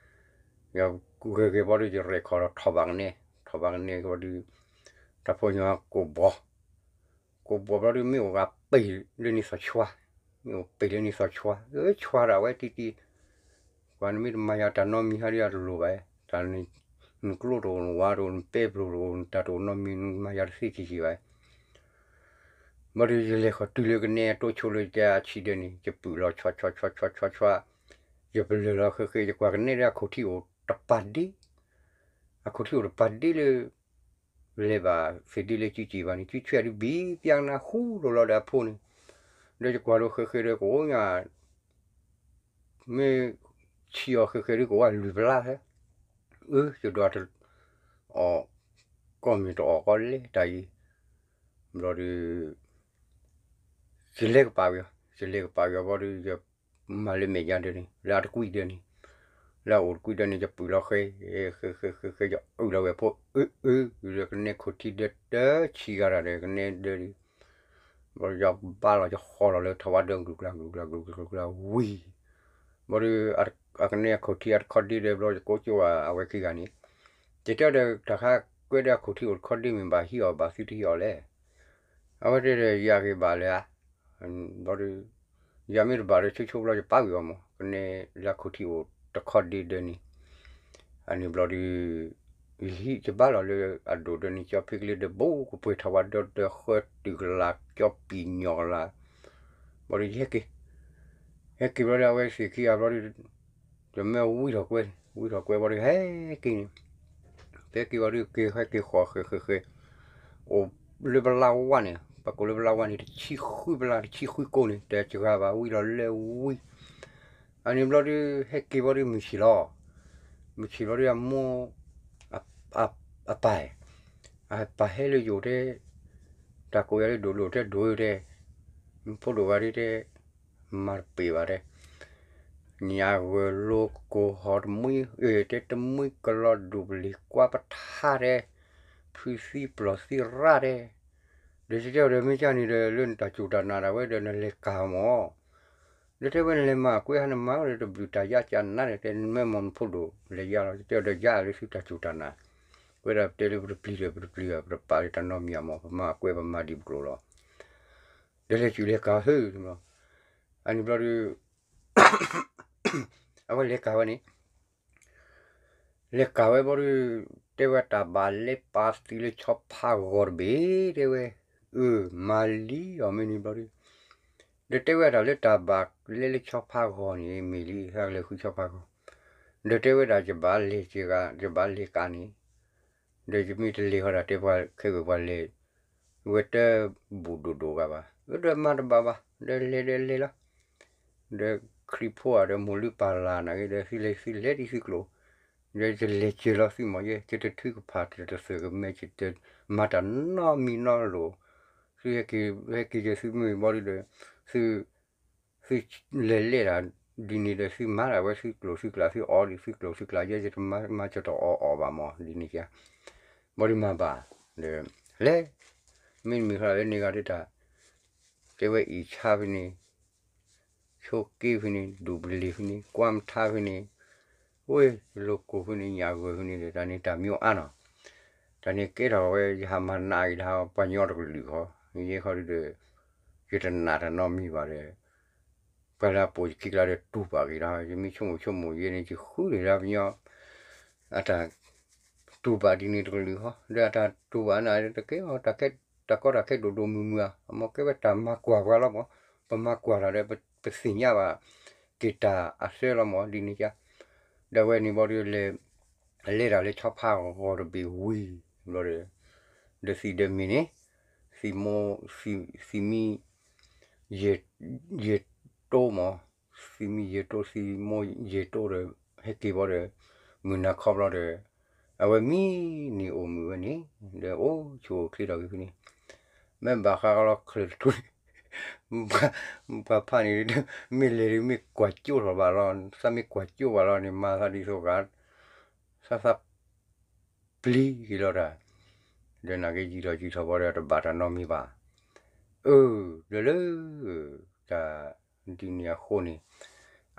ယဂဲၤဂဲၤဘျီဒီး ယရဲၣ်ခီၣ်ထီၣ်ထီၣ်ဘၣ်ကနဲ, ထီၣ်ဘၣ်ကနဲဘျီဒီး တၢ်ဖိညီကိးဘီ ကိးဘီဘျီဒီး မ့ၢ်အိၣ်ဂၤပ့ၤလၢန့ၣ်သီၣ်ဆွါ, မ့ၢ်အိၣ်ပ့ၤလၢန့ၣ်သီၣ်ဆွါ, အဆွါဒၣ်ဝဲတံၢ်တံၢ်, ကွၢ်နမ့ၢ်တမၤယၤတၢ်နီတမံၤဟါဒီး ယတလိၣ်ဘၣ်, တၢ်နကျိတအိၣ် နဝၤတအိၣ် နပဲဘျိၣ်တအိၣ် နတၢ်တအိၣ်နီတမံၤ နမၤယၤတသ့က့ၤက့ၤဘၣ်, ဘျီဒီး ယလဲၤဃီၤတုၤလၢကနဲတိဆိလၢယတဲအဆံးဒၢန့ၣ် ယပုၢ်လီၤဆွါဆွါဆွါဆွါဆွါဆွါ, ယပလၢၢ်လီၤဃ့ဃ့ ယကွၢ်ကနဲဒီးအခိၣ်ထံအိၣ်တပာ်ဒ့, အခိၣ်ထံအိၣ်တပာ်ဒ့လၢ လဲၤဘၣ်သ့ၣ်ဒ့လၢကံကံဘၣ်န့ၣ် ကံဆွဲဒုးဘံၣ်ပၠးကနၣ်ဃူလိာ်လီၤဒီးအဖိန့ၣ်, ဒီးယကွၢ်လိာ်ဃ့ဃ့ဒီးကအိၣ်ညါ မ့ၢ်ဆံးအီၤဃဲးဃဲးဒုးကဝဲလွံၢ်ပလါဖဲ, အၢ ယဒွးတအီၣ် ကီၢ်မ့ၢ်တအီၣ်ကီလဲတၢ်အံၤ, ဘျီဒီး ယလဲၤကပာ်က့ၤအီၤ, ယလဲၤကပာ်က့ၤအီၤဘျီဒီး ယမၤလၢမဲာ်ညါဒၢးန့ၣ် လၢအတကွံဒၢးန့ၣ်, လၢအအိၣ်တကွံဒၢးန့ၣ် ယပုၢ်လီၤဃဲ ဃဲဃဲဃဲဃဲ ယအုၣ်လီၤဝဲဖိ အၢ အၢ ဒီးကနဲခိၣ်ထံဒၢးတဆံးဂၤတၢ်ဒီး ကနဲဒၢးဒီး ဘျီယဘါလီၤယဃီလီၤလၢထီၣ်ဝါဒၢး ဂုာ်ကျါဂုာ်ကျါဂုာ်ကျါဂုာ်ကျါဝံၤ, ဘျီဒီး အကနဲအခိၣ်ထံအတခီဒ့ဒီး ဘျီယကိးကၠိဝဲအဝဲခံဂၤန့ၣ်, ယတဲဒီးတၢ်ခါကွဲဒီးအခိၣ်ထံအိၣ်တခီဒ့မ့ၢ်ဘၣ်ဟံးအီၤ ဘၣ်သုတဟံးအီၤလဲၣ်, အဝဲတဲဒီးယၤက့ၤဘၣ်လၢဧါ, ဘျီဒီး ယၤမ့ၢ်တဘၣ်ဒီးဆိဆိဘျီယပာ်ကွံာ်အီၤမး ကနဲလၢအခိၣ်ထံအိၣ်တခီဒ့ဒၢးန့ၣ်, အန့ၣ်ဘျီဒီး ယဟံးယဘါလီၤလၢအဒိၣ်ဒၢးန့ၣ် ကၠီဖံကလ့ဒီး ဘူးကပှဲၤထီၣ်ဝါဒၢးဒီးဃၢတုၤကလး ကၠီပံာ်ညီၣ်ကလး, ဘျီဒီးယဟဲက့ၤ, ဟဲက့ၤဘျီဒီး အဝဲသ့ၣ်ခံဂၤဘျီဒီး ယမ့ၢ်ဝံထီၣ်ကွဲ, ဝံထီၣ်ကွဲဘျီဒီး ဟဲက့ၤန့ၣ်, ဟဲက့ၤဘျီဒီး က့ၤဟဲက့ၤဃီၤဃဲးဃဲးဃဲး, အိၣ်လၢပလါဝါန့ၣ် ပကိးလၢပလါဝါန့ၣ် တဆံဃုပလါ တဆံဃုကိးန့ၣ် တစှၤဘၣ် ဝံလီၤလၢဝံ အန့ၣ်ဘျီဒီး ဟဲက့ၤဘျီဒီး မုၢ်ဆ့ၣ်လီၤ, မုၢ်ဆ့ၣ်ဘျီဒီး အမိၢ် အပၢ်, အပၢ်ဟဲလၢယအိၣ်တဲ, တၢ်ကိးယၤလၢဒိၣ်ဒိၣ်တဲဒိၣ်တဲ, ဖိဒိၣ်ဂၤဒ်တဲ, မၤတပ့ၤဘၣ်တဲ, ညၣ်ဂၢၢ်လိၤကိၢ်ဟီၣ်တမှံ, တဲတမှံကလီၤဒိၣ်ပလ့ၤကွၢ်ပထါတဲ, ဖုသံပျီၢ်သံရၣ်တဲ, ဒီးတဲအီၤဒီး မ့ၢ်ကၢ်န့ၣ်ဒီး လၢနတၢ်စူၢ်တၢ်နာ်ဒၣ်ဝဲဒီး နလဲၤကၤမၢ် ဒီးတဲဝဲနလဲၤမၤကွဲးဟါနမၤဒီး တဘျုးတၢ်ယါကနါဒီး တဲမ့ၢ်မ့ၢ်နဖိဒိၣ် လဲၤယါလီၤ တဲဒီးယါလၢသုတၢ်စူၢ်တၢ်နာ်, ဝဲဒၣ်ပတဲလၢပတပျံၤဒီး ပတပျံၤဘၣ် ပတပာ်လၢတၢ်နီတမံၤအမၢ် ပမၤကွဲးပမၤဒံးပကျိၤလီၤ, ဒီးလဲၤစူၢ်လဲၤကၤသု, အန့ၣ်ဘျီဒီး အဝဲလဲၤကၤဝဲန့ၣ် လဲၤကၤဝဲဘျီဒီး တဲဝဲတၢ်ဘၣ်လဲၤပာ်သံလၢဆီဖါဂီၤတဘ့ၣ် တဲဝဲ, အၢ မၤလံအီၤမ့ၢ်န့ၣ်ဘျီဒီး, ဒီးတဲဝဲဒၣ်လၢတၢ်ဘၣ်လဲၤလၢဆီဖါဂီၤန့ၣ် မ့ၢ်လံ ဟဲကလဲၤဃုဆီဖါဂီၤ, ဒီးတဲဝဲဒၣ် ယဘၣ်လဲၤကဂၤ ယဘၣ်လဲၤကၤန့ၣ်, ဒီးယမ့ၢ်တလဲၤဃီဒီး တဲပှၤခဲဂ့ၤပှၤလဲၤ ဝဲတဘူၣ်ဒိၣ်ဒိၣ်ဂၤဘၣ်, ဒီးမၤတဘၣ်ဘၣ် ဒီးလဲၤဒီးလဲၤလီၤ, ဒီးခရံာ်ဖိဧါ ဒီးမိၢ်လုၢ်ပၢ်လၢ်နာ်က့ ဒီးသုလဲၤသုလဲၤဒ်သုကျိာ်, ဒီးယလဲၤစၢၤလီၤသုမ့ၢ်ယဲ ယတထုကဖၣ်တသၢၣ်ကမဲ ယတမၤတၢ်နီတမံၤနီတလိၤ, သုဟဲက့ၤ ဟဲက့ၤယသုမ့ၢ်ဘျီဒီး သု သုလဲၤလဲၤဒၣ်ဒ်န့ၣ်ဒီး သုမၤဒၣ်ဝဲသုကျိာ်သုကျဲ သုအီၣ်ဒ်သုကျိာ်သုကျဲ ယဲ ယတမၤ မၤကတအီၣ်အီၣ်ဘၣ်မ့ၢ်ဒ်န့ၣ်က ဘျီဒုးမၤဘၣ်, ဒီး လဲၤ မ့တမ့ၢ်ဃီလၢန့ၢ်ဂၤဒ်တၢ် တဲဝဲအံၤဆါဖဲန့ၣ် ဆိးက့ဖဲန့ၣ် ဒူးပလ့ၤဖဲန့ၣ် ကွၢ်မထါဖဲန့ၣ် ဝ့ၢ်လိၤကိၢ်ဖဲန့ၣ် ညၣ်ဂၢၢ်ဖဲန့ၣ်ဒီး တၢ်န့ၣ်တၢ်မံၤအါနီၤ, တၢ်န့ၣ်ကဲထီၣ်ဝဲ ယဟးမၤနးက့ၤတၢ်ပှၤညီတကလုာ်ဃီ, ယဲခီဒုးဒီး ယတနာ်တၢ်နီတမံၤဘၣ်ဒီး ပှၤလၢအပိာ်ယခံကျါဒီးတူၢ်ဘၣ်က့ၤဒီး ယမ့ၢ်ဆိကမိၣ်ဆိကမိၣ်ယဲန့ၣ် ယဃုန့ၢ်လၢပညီ အတၢ်တူၢ်ဘၣ်ဒ်န့ၣ်တကလုာ်ဃီ, ဒီးအတၢ်တူၢ်ဘၣ်နၤတကဲအီၤ တၢ်ကီတၢ်ခဲဒိၣ်ဒိၣ်မုၢ်မုၢ်ဧါ, အမ့ၢ်ကဲဝဲတၢ်မၤကွၢ်ပှၤလီၤမး, ပမၤကွၢ်တၢ်ဒီး ပသ့ၣ်ညါဘၣ်က့ၤတၢ်အဆၢလီၤမး ဒ်န့ၣ်က ဒီးဝဲန့ၣ်ဘျီဒီး လဲၤတၢ်လၢဆီဖါဂီၤတဘ့ၣ်ဝံၤဘျီဒီး ဒီးသံးဒီးမ့ၢ်န့ၣ် သံမိၢ်, သံ, သံမံယဲၢ်တိၢ်မး, သံမံယဲၢ်တိၢ် သံမိၢ်ယဲၢ်တိၢ်ဒီး ဟဲက့ၤဘီဒီး မုၢ်နၤခီဘျီဒီး အဝဲမံနံၤအိၣ်မုာ်ဝဲန့ၣ် ဒီးအိၣ်ဆူၣ်အိၣ်ချ့ဒီးဂ့ၤဖဲန့ၣ် မ့ၢ်ဘၣ်ဃးကလီၤချၢၣ်တထူန့ၣ် ပှၤဖးန့ၣ် မ့ၢ်လဲၤဒ်မ့ၢ်ကွၢ်ကၠိထီၣ်ဘၣ်လီၤ, သးမ့ၢ်ကွၢ်ကၠိဘၣ်လီၤန့ၣ် မၤသးဒ်သိးဂၤ သးသးပျံၤက့ၤလီၤတၢ်, ဒီးနာ်က့ယံာ်ထီၣ်ယံာ်ထီၣ်ဘီဒီး တဘၣ်တၢ်နီတမံၤဘၣ်. အၢ, ဒီးလၢ တၢ်ဒ်န့ၣ်အဃိန့ၣ်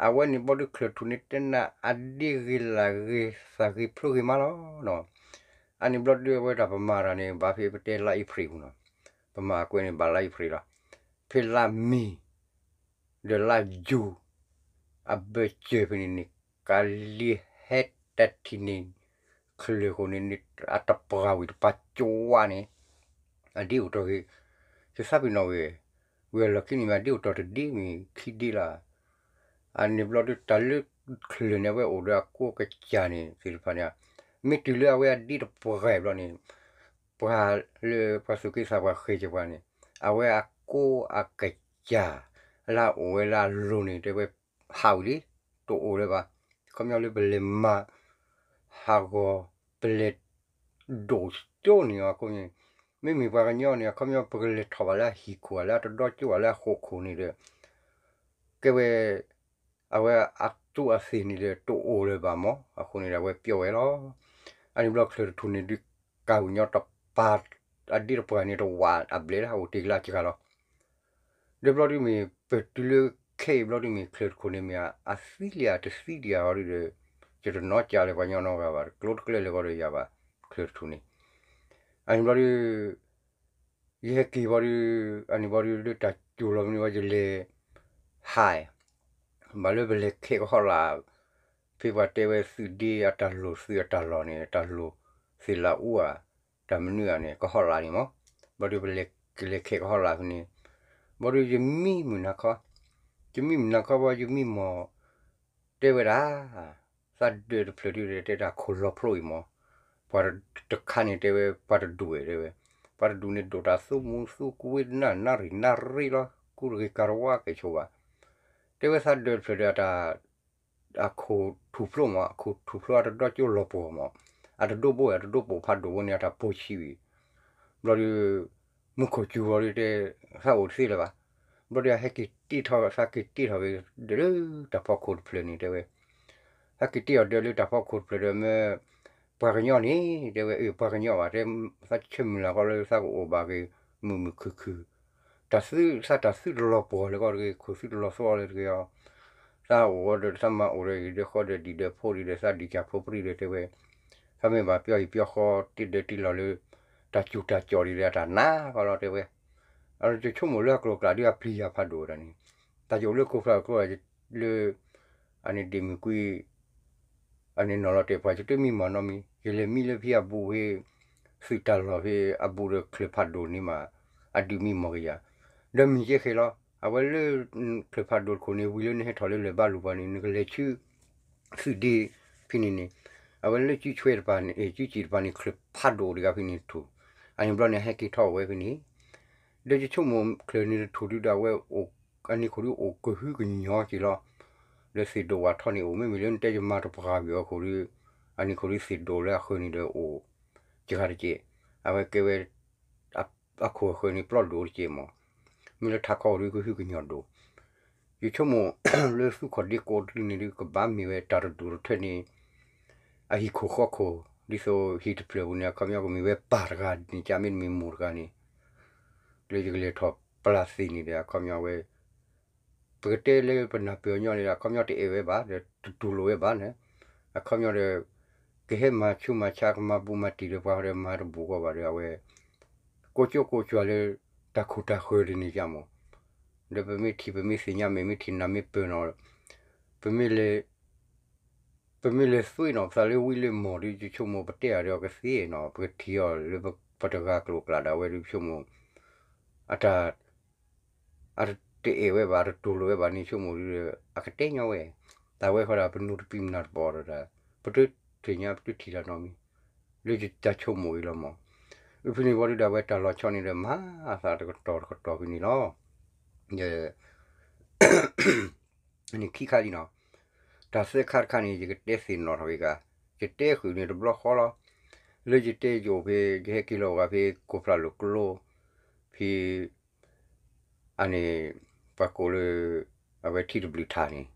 အဝဲန့ၣ်ဘျီဒုးချၢၣ်ထူၣ်န့ၣ် တဲနၤအဒ့ဂ့ၤလၢဂ့ၤ သးဂ့ၤဖျိဂ့ၤမးလီၤနီၤ. အန့ၣ်ဘျီဒုးအဝဲဒၣ်ပမၤတၢ်န့ၣ် ဘၣ်ဖဲပတဲလါအ့ဖြ့ၣ်ပူၤနီၤ, ပမၤအကွဲးန့ၣ်ဘၣ်လါအ့ဖြ့ၣ်လီၤ. ဖဲလါမ့ၤ ဒီးလါယူၤ အဘၢၣ်စၢၤဖဲန့ၣ်န့ၣ် ကလံၤဟဲတထံၣ်န့ၣ် ချၢၣ်ဃိန့ၣ် အတပှၢ်ဝံၤတပှၢ်ကၠိဝါန့ၣ် အဒ့အိၣ်တ့ၢ်ဂ့ၤ, ယသးပ့ၤနီၣ်ဝဲ, ဝံၤအလီၢ်ခံန့ၣ်မ့ၢ် အဒ့အိၣ်တ့ၢ်တဒ့မ့ၢ်ခံဒ့လီၤ. အန့ၣ်ဘျီဒုးတၢ်လၢချၢၣ်န့ၣ် အဝဲအိၣ်ဒီးအကိးကစၢ်န့ၣ်သ့ၣ်တဖၣ်န့ၣ်, မ့ၢ်တုၤလၢအဝဲအဒ့တပှၢ်ဘျီန့ၣ် ပှၤလၢပှၤသူၣ်က့သးပှၢ်ဃဲၤက့ၤပှၤန့ၣ် အဝဲအကိးအကစၢ် လၢအအိၣ်ဝဲလၢအလိၤန့ၣ် တဲဝဲ ဟးဝံၤလံ, တအိၣ်လၢၤဘၣ်. ခီပညီလၢပလဲၤမၤ ဟးဂီၤ ပလဲၤ ဒိၣ်ကၠိန့ၣ်အဃိန့ၣ်, မ့မ့ၢ်ပှၤကညီန့ၣ် အခီပညီပကလဲၤထီၣ်ဘၣ်လၢအဟံၣ်ခိၣ် လၢအတဒီကၠိဘၣ်လၢအဃိာ်ခိၣ်န့ၣ်ဒီး ကဲဝဲ အဝဲအသူးအသ့ၣ်န့ၣ်ဒီး တအိၣ်လၢၤဘၣ်မး, အဃိန့ၣ်ဒီးအဝဲပျီဝဲလီၤ. အန့ၣ်ဘျီချၢၣ်တထူၣ်န့ၣ်ဒုးကးဝံၤညီတပၤ အဒ့တပှၢ်န့ၣ်တဝးအဘျဲၣ်လၢအအိၣ်တ့ၢ်ကလၢအစှၤလီၤ. ဒီးဘျီဒုးမ့ၢ် ပတုၤလၢခဲအံၤဘျီဒုးမ့ၢ် ချၢၣ်တထူၣ်န့ၣ်မ့ၢ် အသံလံဧါတသံလံဧါအီၤဒုးဒီး ယတနီၣ်ကၢ်လၢၤပှၤကညီနီတဂၤဘၣ် ကျိတကျဲလၢၤဃီဒီးယၤဘၣ် ချၢၣ်တထူၣ်န့ၣ်. အန့ၣ်ဘျီဒုး ယဟဲက့ၤဘျီဒုး အန့ၣ်ဘျီဒုးလၢတၢ်စူၤလီၤမနုၤဝဲယလဲၤ ဟး ဘၣ်လၢပလဲၤခဲကဟီၣ်လာ် ဖဲပှၤတဲဝဲသုးဒ့အတၢ်လိၣ်သုးအတၢ်လီၢ်န့ၣ် တၢ်လိၣ်သ့ၣ်လးအူဧါ တၢ်မနုၤဧါန့ၣ် ကဟီၣ်လာ်န့ၣ်မး, ဘျီဒုးပလဲၤ ကလဲၤခဲကဟီၣ်လာ်ဖဲန့ၣ်, ဘျီဒုးယမံမုၢ်နၤခီ, ယမံမုၢ်နၤခီဘၣ် ယမံမီၢ် တဲဝဲဒၣ် သးဒၢးတဖျၢၣ်ဒုးတဲတၢ်ခိၣ်လီၤဖျိအံၤမး, ပှၤတခါန့ၣ်တဲဝဲ ပှၤတဒူၣ်ဝဲတဲဝဲ, ပှၤတဒူၣ်န့ၣ်ဒိၣ်တၢ်သူမူသူကွံာ်နၢ်နၢ်ရံၣ်နၢ်ရံၣ်လီၤ ကူတဂ့ၤကၤတဝါကဲဆိးဘၣ်, တဲဝဲသးဒၢးတဖျၢၣ်ဒီးအတၢ် အခိၣ်ထူၣ်ဖျိမး အခိၣ်ထူၣ်ဖျိအတဒီကၠိလီၤပှီၢ်မး, အတဒိဘိဝဲ အတဒိပိာ်ဖးဒိၣ်ဝဲန့ၣ် အတၢ်ပိာ်ဆံးဝံၤ, ဘျီဒုး မူခိၣ်စူၤဘျီဒုးတဲ သးအိၣ်တသ့လၢၤဘၣ်, ဘျီဒုးအဟဲက့ၤတ့ထီၣ် သးက့ၤတ့ထီၣ်က့ၤ ဒၢးလၢတၢ်ဖီခိၣ်တဖျၢၣ်န့ၣ်တဲဝဲ, သးက့ၤတ့အီၤဒၢးလၢတၢ်ဖီခိၣ်တဖျၢၣ်ဒီးမ့ၢ် ပှၤကညီန့ၣ် တဲဝဲ အၢ ပှၤကညီဘၣ် တဲ သးဆၢမုၢ်လၢ်ဃီလၢသးကအိၣ်ဘၣ်က့ၤ မုာ်မုာ်ခုၣ်ခုၣ် တၢ်သု သးတၢ်သုတလီၤပှီၢ်လၢၤကီတဂ့ၤ ခိၣ်သုတလီၤသီလၢၤတဂ့ၤအီၤ, သးအိၣ်ဝဲဒီးသးမၤအိၣ်ဒီးအံၤဒီးဃီဒီးဒံးဒီးဖိဒံးဒီးသးဒံးကၢ်ဖိပြံဒီးတဲဝဲ, သးမ့ၢ်ဘၣ်ပျီအံၤပျီဃီတံၢ်ဒီးတံၢ်လီၤလၢ တၢ်စူၤတၢ်ကၠီၣ်ဒံးဒီးတၢ်နးဃီလီၤတဲဝဲ, အတဆိကမိၣ်လၢအကျိၤအကျဲဒုးအပျံၤယၤဖးဒိၣ်ဝဲဒၣ်န့ၣ်, တၢ်ယိၣ်လၢကိးဖျၢၣ်ကျိလၢ အန့ၣ်ဒ့ၣ်မုၢ်ကွံ အန့ၣ်နီၤလီၤတဲာ်ပှၤ ယတမံမီၢ်နီတမံၤ ယလဲၤမံလၢဖဲအဘူးဖဲ သုးတၢ်လီၢ်ဖဲအဘူးဒီးချၢၣ်ဖးဒိၣ်န့ၣ်မး အဒုးမံမီၢ်က့ၤယၤ, ဒီးမံၤကဲဃဲလီၤ အဝဲလၢ ချၢၣ်ဖးဒိၣ်တခိၣ်န့ၣ် ဝံၤလၢနဟဲထီၣ်လၢလၢၢ်ဘါလူၤပှၤန့ၣ် နကလဲၤဆူ သုးဒ့ဖဲန့ၣ်န့ၣ်, အဝဲလၢစုဆွဲတပၤန့ၣ် စုစ့ၣ်တပၤန့ၣ် ချၢၣ်ဖးဒိၣ်တဂၤဖဲန့ၣ်တထူၣ်, အန့ၣ်ဘျီန့ၣ် အဟဲက့ၤထီၣ်ဝဲဖဲန့ၣ်, ဒီးယဆိကမိၣ်ချၢၣ်န့ၣ်တထူၣ်ဒုးဒီးအဝဲ အန့ၣ်ခိၣ်ဒုးအိၣ်ကဟုကညီၤက့ၤလီၤ, ဒီးသ့ၣ်ဒိၣ်ဝးထီၣ်န့ၣ်အိၣ် မ့မ့ၢ်လၢနတဲယမၤတပှၢ်ဝံၤအီၤခိၣ်ဒုး, အန့ၣ်ခိၣ်ဒုးသ့ၣ်ဒိၣ်လၢအဃၢၤန့ၣ်ဒီးအိၣ် စှၤတက့ၢ်, အဝဲကဲဝဲ အခိၣ်အဃၢၤန့ၣ်ပျီဒိၣ်တက့ၢ်မး, မ့ၢ်လၢထးခီဒုးကဟုကညီၤဒိၣ်, ယဆိကမိၣ် လၢသုးခိၣ်ဒ့ကိးတဒုန့ၣ်ဒုးကဘၣ်မ့ၢ်ဝဲတၢ်တဒူၣ်တထၢန့ၣ် အဟံၣ်ခိၣ်ဃီခိၣ် ဒ်သိးဟံၣ်တဖျၢၣ်ပူၤန့ၣ် အခီပညီကမ့ၢ်ဝဲပၢ်တဂၤန့ၣ် ကမ့ၢ်တမ့ၢ်မိၢ်တဂၤန့ၣ် လၢယကလဲၤထီၣ်ပျၢ်သ့ၣ်န့ၣ်ဒီး အခီပညီဝဲ ပကတဲလၢပနၢ်ပၢၢ်ညီန့ၣ်ဒီး အခီပညီတအဲၣ်ဝဲဘၣ်ဒီး တတူၢ်လိာ်ဝဲဘၣ်န့ၣ်, အခီပညီဒီး ကဟဲမၤဆူးမၤဆါကမၤဘူးမၤတံၢ်ဒီးပှၤဒီးမၤတဘူးကီးဘၣ်ဒီး အဝဲ ကိးကၠိကိးကၠွၤလၢ တၢ်ခိၣ်တၢ်ဃၢၤဒ်န့ၣ်ယါမး, ဒီးပမ့ၢ်ထံၣ်ပမ့ၢ်သ့ၣ်ညါ မ့မ့ၢ်ထံၣ်နၤမ့ၢ်ပၢၢ်နီၤ ပမ့ၢ်လဲၤ ပမ့ၢ်လဲၤသွံၣ်နီၤပသးလၢဝံလၢမီၢ်ဒုး ယဆိကမိၣ်ပတဲအီၤဒီးအကသ့နီၤ ပကထံၣ်အီၤလၢပတဂၤကျိၤကျဲဒၣ်ဝဲဒုး ယဆိကမိၣ် အတၢ် အတအဲၣ်ဝဲဘၣ် အတတူၢ်လိာ်ဝဲဘၣ်န့ၣ် ယဆိကမိၣ်ဒုး အကတဲညီဝဲ တၢ်ဝဲဃီဒီး ပနူးတပံးမနၤတပီၤဒီး ပတသ့ၣ်ညါ ပတထံၣ်တၢ်နီတမံၤ လၢယတၢ်ဆိကမိၣ်အံၤလီၤမး. ဖဲန့ၣ်ဘျီဒုဒီး အဝဲတၢ်လီၤဆီန့ၣ်ဒီး မၤအသးတကတီၢ်တကတီၢ်ဖဲန့ၣ်လီၤ. ယ န့ၣ်ခံခါလံနီၤ. တၢ်သၢခါတခါန့ၣ် ယကတဲသ့ၣ်နီၣ်ထီၣ်က့ၤဂၤ, ယတဲဃုာ်န့ၣ်တဘျီဃီလီၤ. လၢယတဲယအိၣ်ဖဲ ယဟဲက့ၤလီၤဂာ်ဖဲ ကိးဖျၢၣ်လိာ်ကျိ ဖဲ အန့ၣ် ပှၤကိးလၢ အဝဲထံတဘျုးထၣ်န့ၣ်,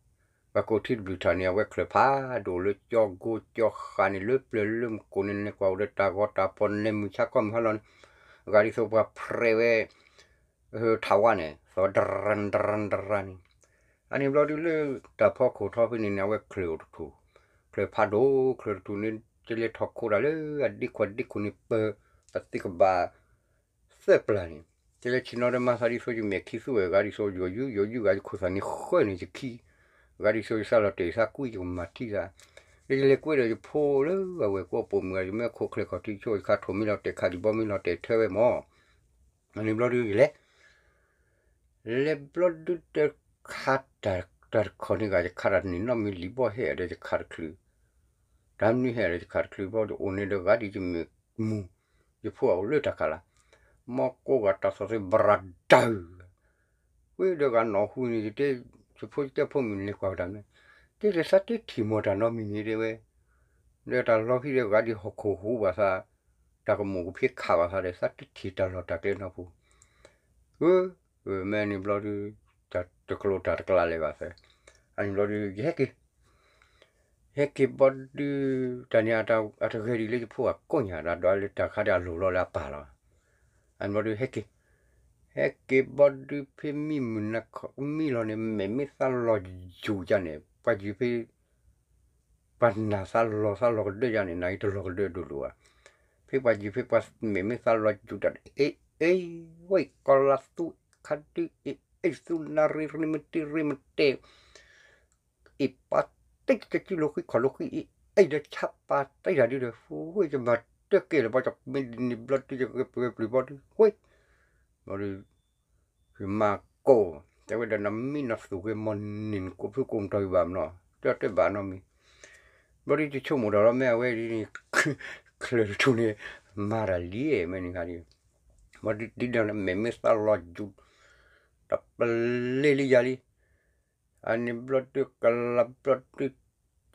ပှၤကိးထံတဘျုးထၣ်န့ၣ် အဝဲချၢၣ်ဖးဒိၣ်လၢကၠီကိကၠီဃာ်န့ၣ် လၢပျၢၤလၢမကိၣ်န့ၣ် နဲၣ်ကွၢ်အိၣ်ဒီးတၢ်ဂီၤတၢ်ဖီၣ် နဲၣ်မုၢ်ဆါခီမုၢ်ဟါလီၤန့ၣ်, အဂၤဒ်သိးပှၤဖြဲးဝဲ ထးဝါန့ၣ် သီဒရၣ်ဒရၣ်ဒရၣ်န့ၣ်, အန့ၣ်ဘျီဒုလၢတၢ်ဖီခိၣ်ထီဖဲန့ၣ်န့ၣ် အဝဲချၢၣ်အိၣ်တထူၣ်, ချၢၣ်ဖးဒိၣ် ချၢၣ်တထူၣ်န့ၣ် တဲလဲၤထီၣ်ခိတၢ်လၢအဒ့ခိၣ်ဒ့ခိၣ်န့ၣ် ပၢၤအသ့ကဘၣ်သၢပျၢ်န့ၣ်, တဲလဲၤဆ့ၣ်နီၤဒီးမၤသးဒ်သိးယမဲာ်ခံသူဝဲ ဂၤဒ်သိးယိၤယူယိၤယူဂၤ ယခိၣ်သၣ်န့ၣ်ဃၢန့ၣ်ယခံ, ဂၤဒ်သိးယသးလီၤတဲာ်ယသးကွံယကမၤထံဂၤ, လၢယလဲၤကွဲဒီးယဖိလၢအဝဲၢ်ကိးပိာ်မုၣ်ဂၤ ယမ့ၢ်ခိၣ်ချၢၣ်ခီၣ်ထံးဆိ ယခါထိၣ်မ့ၢ်လီၤတဲာ်ခးဒံးဘီမ့ၢ်လီၤတဲာ်ထၢဝဲမၢ်, အန့ၣ်ဘျီဒုယလဲၤ လဲၤဘျီဒုတခါတၢ်တခီန့ၣ်ဂၤ ယခါတၢ်တန့ၢ်နီတမံၤ လံာ်ဘီဟဲဒီးယခါတချုး, တၢ်မနုၤဟဲဒီးယခါတချုးဘျီဒုအိၣ်န့ၣ်ဒီးဂၤဒ်ယမ့ၢ်မူ, ယဖိအအိၣ်လၢတၢ်ခါလၢ်, မီကိးဂၤတၢ်သီၣ်သ့ဘြၤဒၢ, ဝဲဒီးဂၤနီၢ်ဟူန့ၣ် ယတဲ, ယဖိယတဲဖိမုၣ်န့ၣ်လဲၤကွၢ်တၢ်မနုၤ, တဲလဲၤသးတထံၣ်မီၢ်တၢ်နီတမံၤန့ၣ်တဲဝဲ, ဒီးတၢ်လီၤဖံးဒီးဂၤဒ်ဟီၣ်ခိၣ်ဟူဘၣ်သး, တၢ်ကမူၣ်ကဖံးခးဘၣ်သးဒီး သးတထံၣ်တၢ်လီၢ်တၢ်ကျဲနီတပူၤ, မ့ၢ်န့ၣ်ဘျီဒု, တၢ်တကျိၤတၢ်တကျးလဲၤဘၣ်သၢ, အန့ၣ်ဘျီဒု ယဟဲက့ၤ, ဟဲက့ၤဘျီဒု, တၢ်န့ၣ်အတဂဲၤဒ်လၢယဖိအကိးညါ ဒီးလၢတၢ်ခါဒီးအလိၤလီၤလၢအပၢ်လီၤ, အန့ၣ်ဘျီဒုဟဲက့ၤ, ဟဲက့ၤဘျီဒုဖဲမံမုၢ်နၤခီမံလီၤန့ၣ် မဲာ်မ့ၢ်သးလီၤယူၤယါန့ၣ် ပှၤယုၤဖဲ ပှၤနာ်သးလီၤသးလီၤကဒၢယါန့ၣ် နာ်က့တလီၤကဒၢဒိၣ်ဒိၣ်ဘၣ်, ဖဲပှၤယုၤဖဲပှၤမဲာ်မ့ၢ်သးလီၤယူၤတၢ် အ့ၣ်အ့ၣ် ဝဲကီလါသူခါဒု အ့ၣ်အ့ၣ်သူနၣ်ရံရံမတ့ရံမတ့ အ့ၣ်ပာ်တ့ၢ်တကၠူလိာ်ဃံခီၣ်လိာ်ဃံ အ့ၣ်အ့ၣ်ဒီးဆါပာ်တ့ၢ်တၢ်ဒုဒီး ဝဲယမၤတၢ်ကဲလၢၤဘၣ် ကမ့ၢ်ဒ်န့ၣ်ဘျီဒု ယကပှဲၤပျုၤဘျီဒု ဝဲ ဘျီဒု ယမၤကိး တဲဝဲဒီးနမံနသူၣ်ဂ့ၤမီၢ်န့ၢ်နကိးဖုကိးမတီၤဂ့ၤဘၣ်မနီၤ တၢ်တဘၣ်နီတမံၤ ဘျီဒုယဆိကမိၣ်ဒီးလီၤ မ့ၢ်အဝဲဒ်န့ၣ် ချၢၣ်တထူၣ်န့ၣ် မၤတၢ်လံ မ့ၢ်န့ၣ်ဂၤဒ် ဘျီဒုဒ်ဒီးမဲာ်မ့ၢ်သးလီၤယူၤ တပလ့ၤလံယၤလံ အန့ၣ်ဘျီဒုကလၤဘျီဒု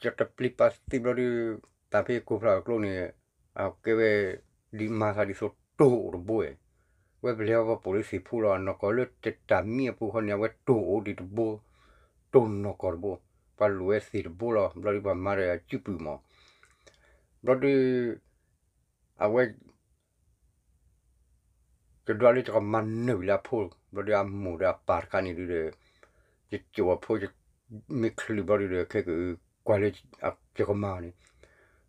ယတပျံၤပာ်သံဘျီဒု တၢ်ဖဲကိးဖျါအကျိန့ၣ် အကဲဝဲ ဒ်မၤသးဒ်သိးတိၢ်အိၣ်တဘိဝဲ ဝဲပလဲၤအီၤပှၤပိာ်လၢသ့ၣ်ဖူလီၤ နီၢ်ကီၢ်လၢတၢ်မံအပူၤဃီန့ၣ် အဝဲတိၢ်အိၣ်ဒံးတဘိ တိၢ်နီၢ်ကီၢ်တဘိ ပှၤလိၣ်ဝဲသ့ၣ်တဘိလီၤ ဘျီဒုပှၤမၤဒီးအစုပူၤမး ဘျီဒု အဝဲ ယဒွးလၢယကမၤနၢၤဝံၤလၢအဖိ ဘျီဒုအမိၢ်ဒီးအပၢ်တခါန့ၣ်ဒုဒီး ယကၠိအဖိ မ့ၢ်ချုးဘျီဒုဒီး ခဲက ကွၢ်လၢ ယကမၤအီၤန့ၣ်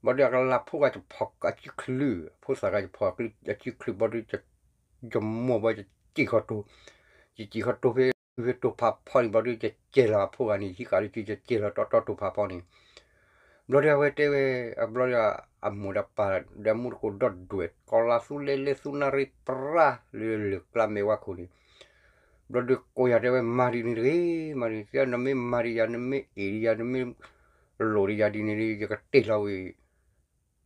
ဘျီဒုအကလၤဖိဂၤယဖီၣ်အစုချုး အဖိသၣ်ဂၤယဖီၣ်အစုချုးဘျီဒု ယမိၢ်ဘျီ ယစံၣ်ဃီတိၢ် ယစံၣ်ဃီတိၢ်ဖဲ ဖဲတိၢ်ဖးဖီန့ၣ် ဘျီဒု ယကဲလီၤအဖိဂၤန့ၣ် ဟံးဃာ်လၢစု ယကဲလီၤတီတီတိၢ်ဖးဖီန့ၣ် ဘျီဒုအဝဲတဲဝဲ အဘျီဒု အမိၢ်ဒီးပၢ်ဒီးအမူတကိးဒီဒွဲၣ် ကီလါသူလဲလဲသူနၣ်ရံပြါ လၢလၢၢ်ကျါမဲာ်ဝါခိၣ်န့ၣ် ဘျီဒုကိးယၤတဲဝဲ မၤဒ်န့ၣ်တဂ့ၤ မၤဒ်န့ၣ် နမ့ၢ်မၤဒ်ယၤ နမ့ၢ်အ့ၣ်ဒ်ယၤ နမ့ၢ်လိၣ်ဒ်ယၤဒ်န့ၣ် ယကတ့ၢ်လီၤဝံၤ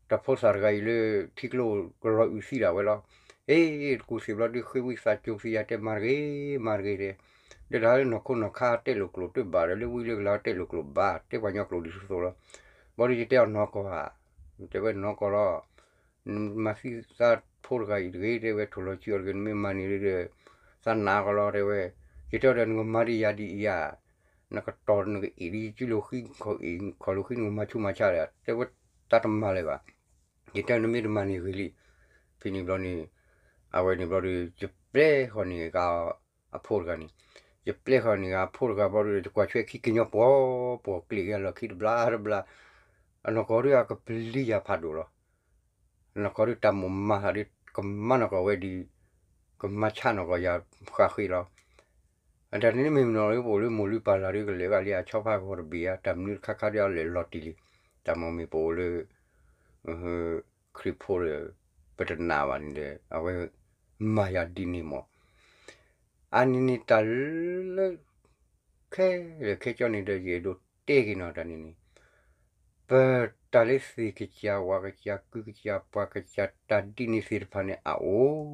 တၢ်ဖိသၣ်တဂၤအံၤလၢ ထံကျိကလီၤအုးသံဒၣ်ဝဲလီၤ. အ့ တကူၣ်သ့ၣ်ဘျီဒု ဃ့ဝံသးစူၤသံယၤတဲမၤတဂ့ၤ မၤတဂ့ၤတဲ, ဒီးတၢ်လၢနီၢ်ခိနီၢ်ခါတဲလိာ်ကျိာ်တဘၣ်ဒီး လၢဝံလၢကလၤတဲလိာ်ကျိာ်ဘၣ် တဲပှၤကညီကျိာ်ဒ်သိးသိးလီၤ. ဘျီဒုယတဲအီၤနီၢ်ကီၢ်ဧါ, တဲဝဲနီၢ်ကီၢ်လီၤ. နမၤသံသးဖိတဂၤအံၤတဂ့ၤ တဲဝဲထိၣ်လီၤစုအီၤတဂ့ၤ နမ့ၢ်မၤန့ၢ်ဒီး သးနာ်ကီၢ်လီၤ တဲဝဲ, ယတဲအီၤဒီးနကမၤဒ်ယၤဒ်အံၤဧါ နကတီၢ်နကအ့ၣ်ဒ်ယစုလိာ်ဃံခီၣ်အ့ၣ်ခီၣ်လိာ်ဃံ နကမၤဆူးမၤဆါဒီး တဲဝဲတၢ်တမၤလၢၤဘၣ်. ယတဲနမ့ၢ်တမၤန့ၢ်ဂ့ၤလံ. ဖဲန့ၣ်ဘျီန့ၣ် အဝဲန့ၣ်ဘျီဒီး ယပျဲဃီၤန့ၢ်က့ၤအဖိတဂၤန့ၣ်, ယပျဲဃီၤန့ၢ်က့ၤအဖိတဂၤဘျီဒီး ယကွၢ်ဆွဲခံကညီပှီၤပှီၤကျ့ၣ်က့ၤအလီၢ်ခံတဘျီတဘျီ, အနီၢ်ကီၢ်ဒုအကပျံၤယၤဖးဒိၣ်လီၤ. နီၢ်ကီၢ်ဒုတၢ်မိၣ်မၤသးဒု ကမၤနီၢ်ကီၢ်ဝဲဒ် ကမၤဆါနီၢ်ကီၢ်ယၤဃးဃ့လီၤ. အတၢ်န့ၣ်မ့ၢ်မနီၤလၢပအိၣ်လၢမိၢ်လုၢ်ပၢ်လၢ်ဒုကလဲၤဘၣ်လံအဆီဖါဂီၤတဘ့ၣ်ဧါ တၢ်မနုၤတခါခါဒုအလဲၤလီၤတံၢ်လံ. တၢ်မ့ၢ်မ့ၢ်ပအိၣ်လၢ ခရံာ်ဖိဒီး ပတနာ်ဘၣ်န့ၣ်ဒီး အဝဲမၤယၤဒ်န့ၣ်မး. အန့ၣ်န့ၣ်တၢ်လၢ ခဲလၢာ်ခဲဆ့န့ၣ်ဒီး ယအဲၣ်ဒိးတဲက့ၤနီၤတၢ်န့ၣ်န့ၣ် ပ တၢ်လၢသ့ၣ်ကစၢ်ဝၣ်ကစၢ်ကုၢ်ကစၢ်ပှၤကစၢ်တၢ်ဒ်န့ၣ်သ့ၣ်တဖၣ်န့ၣ် အအိၣ်,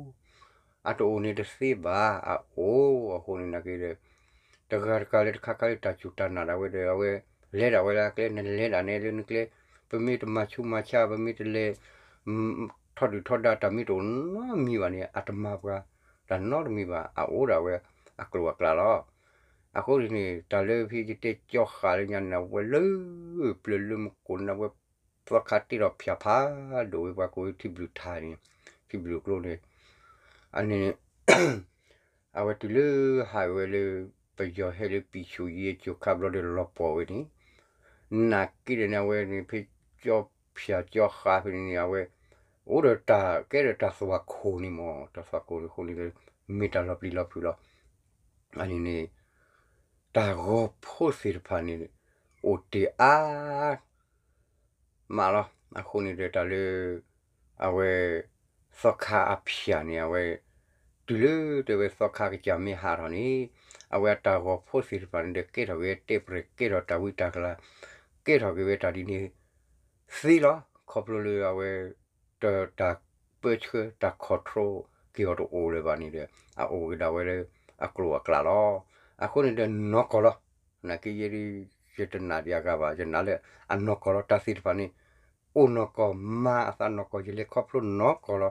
အတအိၣ်န့ၣ်တသ့ဘၣ် အအိၣ်အဃိန့ၣ်နာ်က့ဒီး တဂၤတဂၤလၢတခါခါလၢတၢ်စူၢ်တၢ်နာ်ဒၣ်ဝဲဒီး အဝဲလဲၤဒၣ်ဝဲလၢအကျဲ နလဲၤဒၣ်နဲလၢနကျဲ, ပမ့ၢ်တမၤဆူးမၤဆါ ပမ့ၢ်တလဲၤ ထီၣ်ဒုၣ်ထီၣ်ဒါတၢ်မ့ၢ်တအိၣ်နီတမံၤဘၣ်န့ၣ် အတမၤပှၤတၢ်နီတမံၤဘၣ် အအိၣ်ဒၣ်ဝဲအကျိၤအကျဲလီၤ. အဃိန့ၣ် တၢ်လၢဖဲယတဲကၠီဃာ်လၢညါန့ၣ် အဝဲလၢပျၢၤလၢမကိးန့ၣ် အဝဲသီခါတ့ထီၣ်ဖၠၣ်ဖးဒိၣ်ဝဲပှၤကိးဝဲထံဘျုးထါန့ၣ် ထံဘျုးကျိန့ၣ် အန့ၣ် အဝဲတုၤလၢဟးဝဲလၢ ပယီၤဟဲလၢပံၤဆူၣ်ယဲကၠိၤခါဘျီဒီးလီၤပှီၢ်ဝဲန့ၣ် နာ်က့ဒီးန့ၣ် အဝဲန့ၣ်ဖဲကၠီဖၠၣ်ကၠီဃာ်ဖဲန့ၣ်န့ၣ် အဝဲ အိၣ်ဒီးတၢ်ကဲဒီးတၢ်သွၣ်ခိၣ်န့ၣ်မ့ၢ် တၢ်သွၣ်ခိၣ်န့ၣ်အဃိန့ၣ် မ့ၢ်တၢ်လီၤပျံၤလီၤဖုးလီၤ. အန့ၣ်န့ၣ် တၢ်ဂီၤဖိသ့ၣ်တဖၣ်န့ၣ် အိၣ်တ့ၢ်အါ မးလီၤ. အဃိန့ၣ်ဒီးတၢ်လၢ အဝဲ သီခါအဖၠၣ်န့ၣ် အဝဲ တုၤလၢတဲဝဲသီခါကစၢ်မ့ၢ်ဟးထီၣ်န့ၣ် အဝဲအတၢ်ဂီၤဖိသ့ၣ်တဖၣ်န့ၣ်ဒီး ကဲထီၣ်က့ၤတဲပရဲၣ် ကဲထီၣ်တၢ်ဝံတၢ်ကလၤ ကဲထီၣ်က့ၤဝဲတၢ်ဒ်န့ၣ်သ့လီၤ. ခီဖျိလၢအဝဲ တၢ်ပၢဆှၢတၢ် control က့ၤအီၤတအိၣ်လၢၤဘၣ်န့ၣ်ဒီး အအိၣ်က့ၤဒၣ်ဝဲလၢအကျိၤအကျဲလီၤ. အဃိန့ၣ်ဒီးနီၢ်ကီၢ်လီၤ. နာ်က့ယဲဒၣ် ယတနာ်ဒံးအဂၤဘၣ် ယနာ်လၢအနီၢ်ကီၢ်လီၤ. တၢ်သ့ၣ်တဖၣ်န့ၣ် အိၣ်နီၢ်ကီၢ် မၤအသးနီၢ်ကီၢ် ယလဲၤခီဖျိနီၢ်ကီၢ်လီၤ.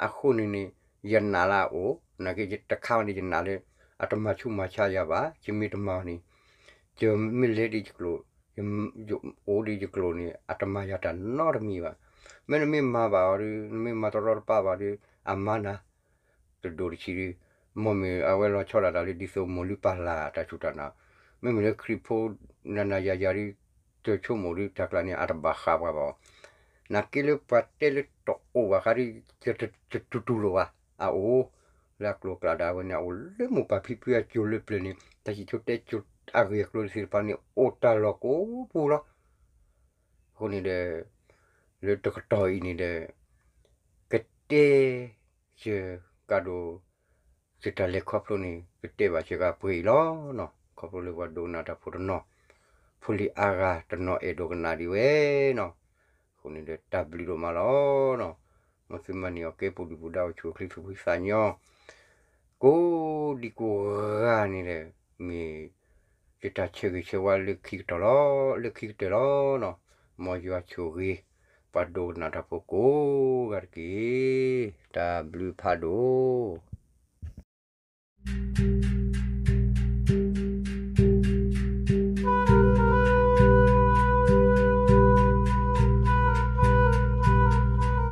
အဃိန့ၣ်န့ၣ် ယနာ်လၢအအိၣ် နာ်က့ယတခါန့ၣ် ယနာ်လၢ အတမၤဆူးမၤဆါယၤဘၣ် ယမ့ၢ်တမၤအီၤန့ၣ် ယမ့ၢ်လဲၤဒ်ယကျိၤ ယအိၣ်ဒ်ယကျိၤန့ၣ် အတမၤယၤတၢ်နီတမံၤဘၣ်. မ့ၢ်နမ့ၢ်မၤဘၣ်အီၤဒီး နမ့ၢ်မၤတရီတပါဘၣ်ဒီး အမၤနၤ တဒိၣ်တဆံးဒီး မ်မ့ၢ်အဝဲလီၤဆီဒၣ်တၢ်လၢဒ်သိးမိၢ်လုၢ်ပၢ်လၢ်တၢ်စူၢ်တၢ်နာ် မ့မ့ၢ်လၢခရံာ်ဖိ နၤနၤယၤယၤဒီး တဆိကမိၣ်ဒီးတၢ်ကျါန့ၣ် အတဘၣ်ဃးပှၤဘၣ်အီၤ. နာ်က့လၢပှၤတဲလၢတအိၣ်ဘၣ်ဃးဒီး ယတတူၢ်လိာ်ဘၣ် အအိၣ် လၢအကျိၤအကျဲဒၣ်ဝဲန့ၣ် အအိၣ်လၢမိၢ်ပၢ်ဖံဖုအစိၤလၢပျၢၤန့ၣ် တၢ်စံၣ်စိၤတဲစိၤအဂ့ၢ်အကျိၤသ့ၣ်တဖၣ်န့ၣ် အိၣ်တၢ်လီၢ်ကိးပူၤလီၤ. အဃိန့ၣ်ဒီး လၢတကတီၢ်အံၤန့ၣ်ဒီး ကတဲ ယကးဒိၣ် ယတၢ်လဲၤခီဖျိန့ၣ် ကတဲဘၣ်စှၤဂၤပှဲၤအံၤလီၤနီၤ. ခီဖျိလၢပှၤဒိကနၣ်တၢ်ဖိတနီၤ ဖိလံၤအါဂၤတနီၤအဲၣ်ဒိးကနၣ်ဒံးဝဲနီၤ. အဃိန့ၣ်ဒီးတၢ်ဘျုးဒိၣ်မးလီၤနီၤ. မ်သုမၤန့ၢ်အီၤကဲပူၤဒုၣ်ပူၤဒါအိၣ်ဆူၣ်အိၣ်ချ့သူၣ်ဖှံသးညီ ကိးဒံကိးဂၤန့ၣ်ဒီး မ့ၢ် ယတၢ်ဆၢဂ့ၤဆၢဝါလၢခံကတၢၢ်လီၤ လၢခံကတၢၢ်လီၤနီၤ. မ်ယွၤဆိၣ်ဂ့ၤ ပှၤဒိကနၣ်တၢ်ဖိကိးဂၤတက့ၢ်. တၢ်ဘျုးဖးဒိၣ်.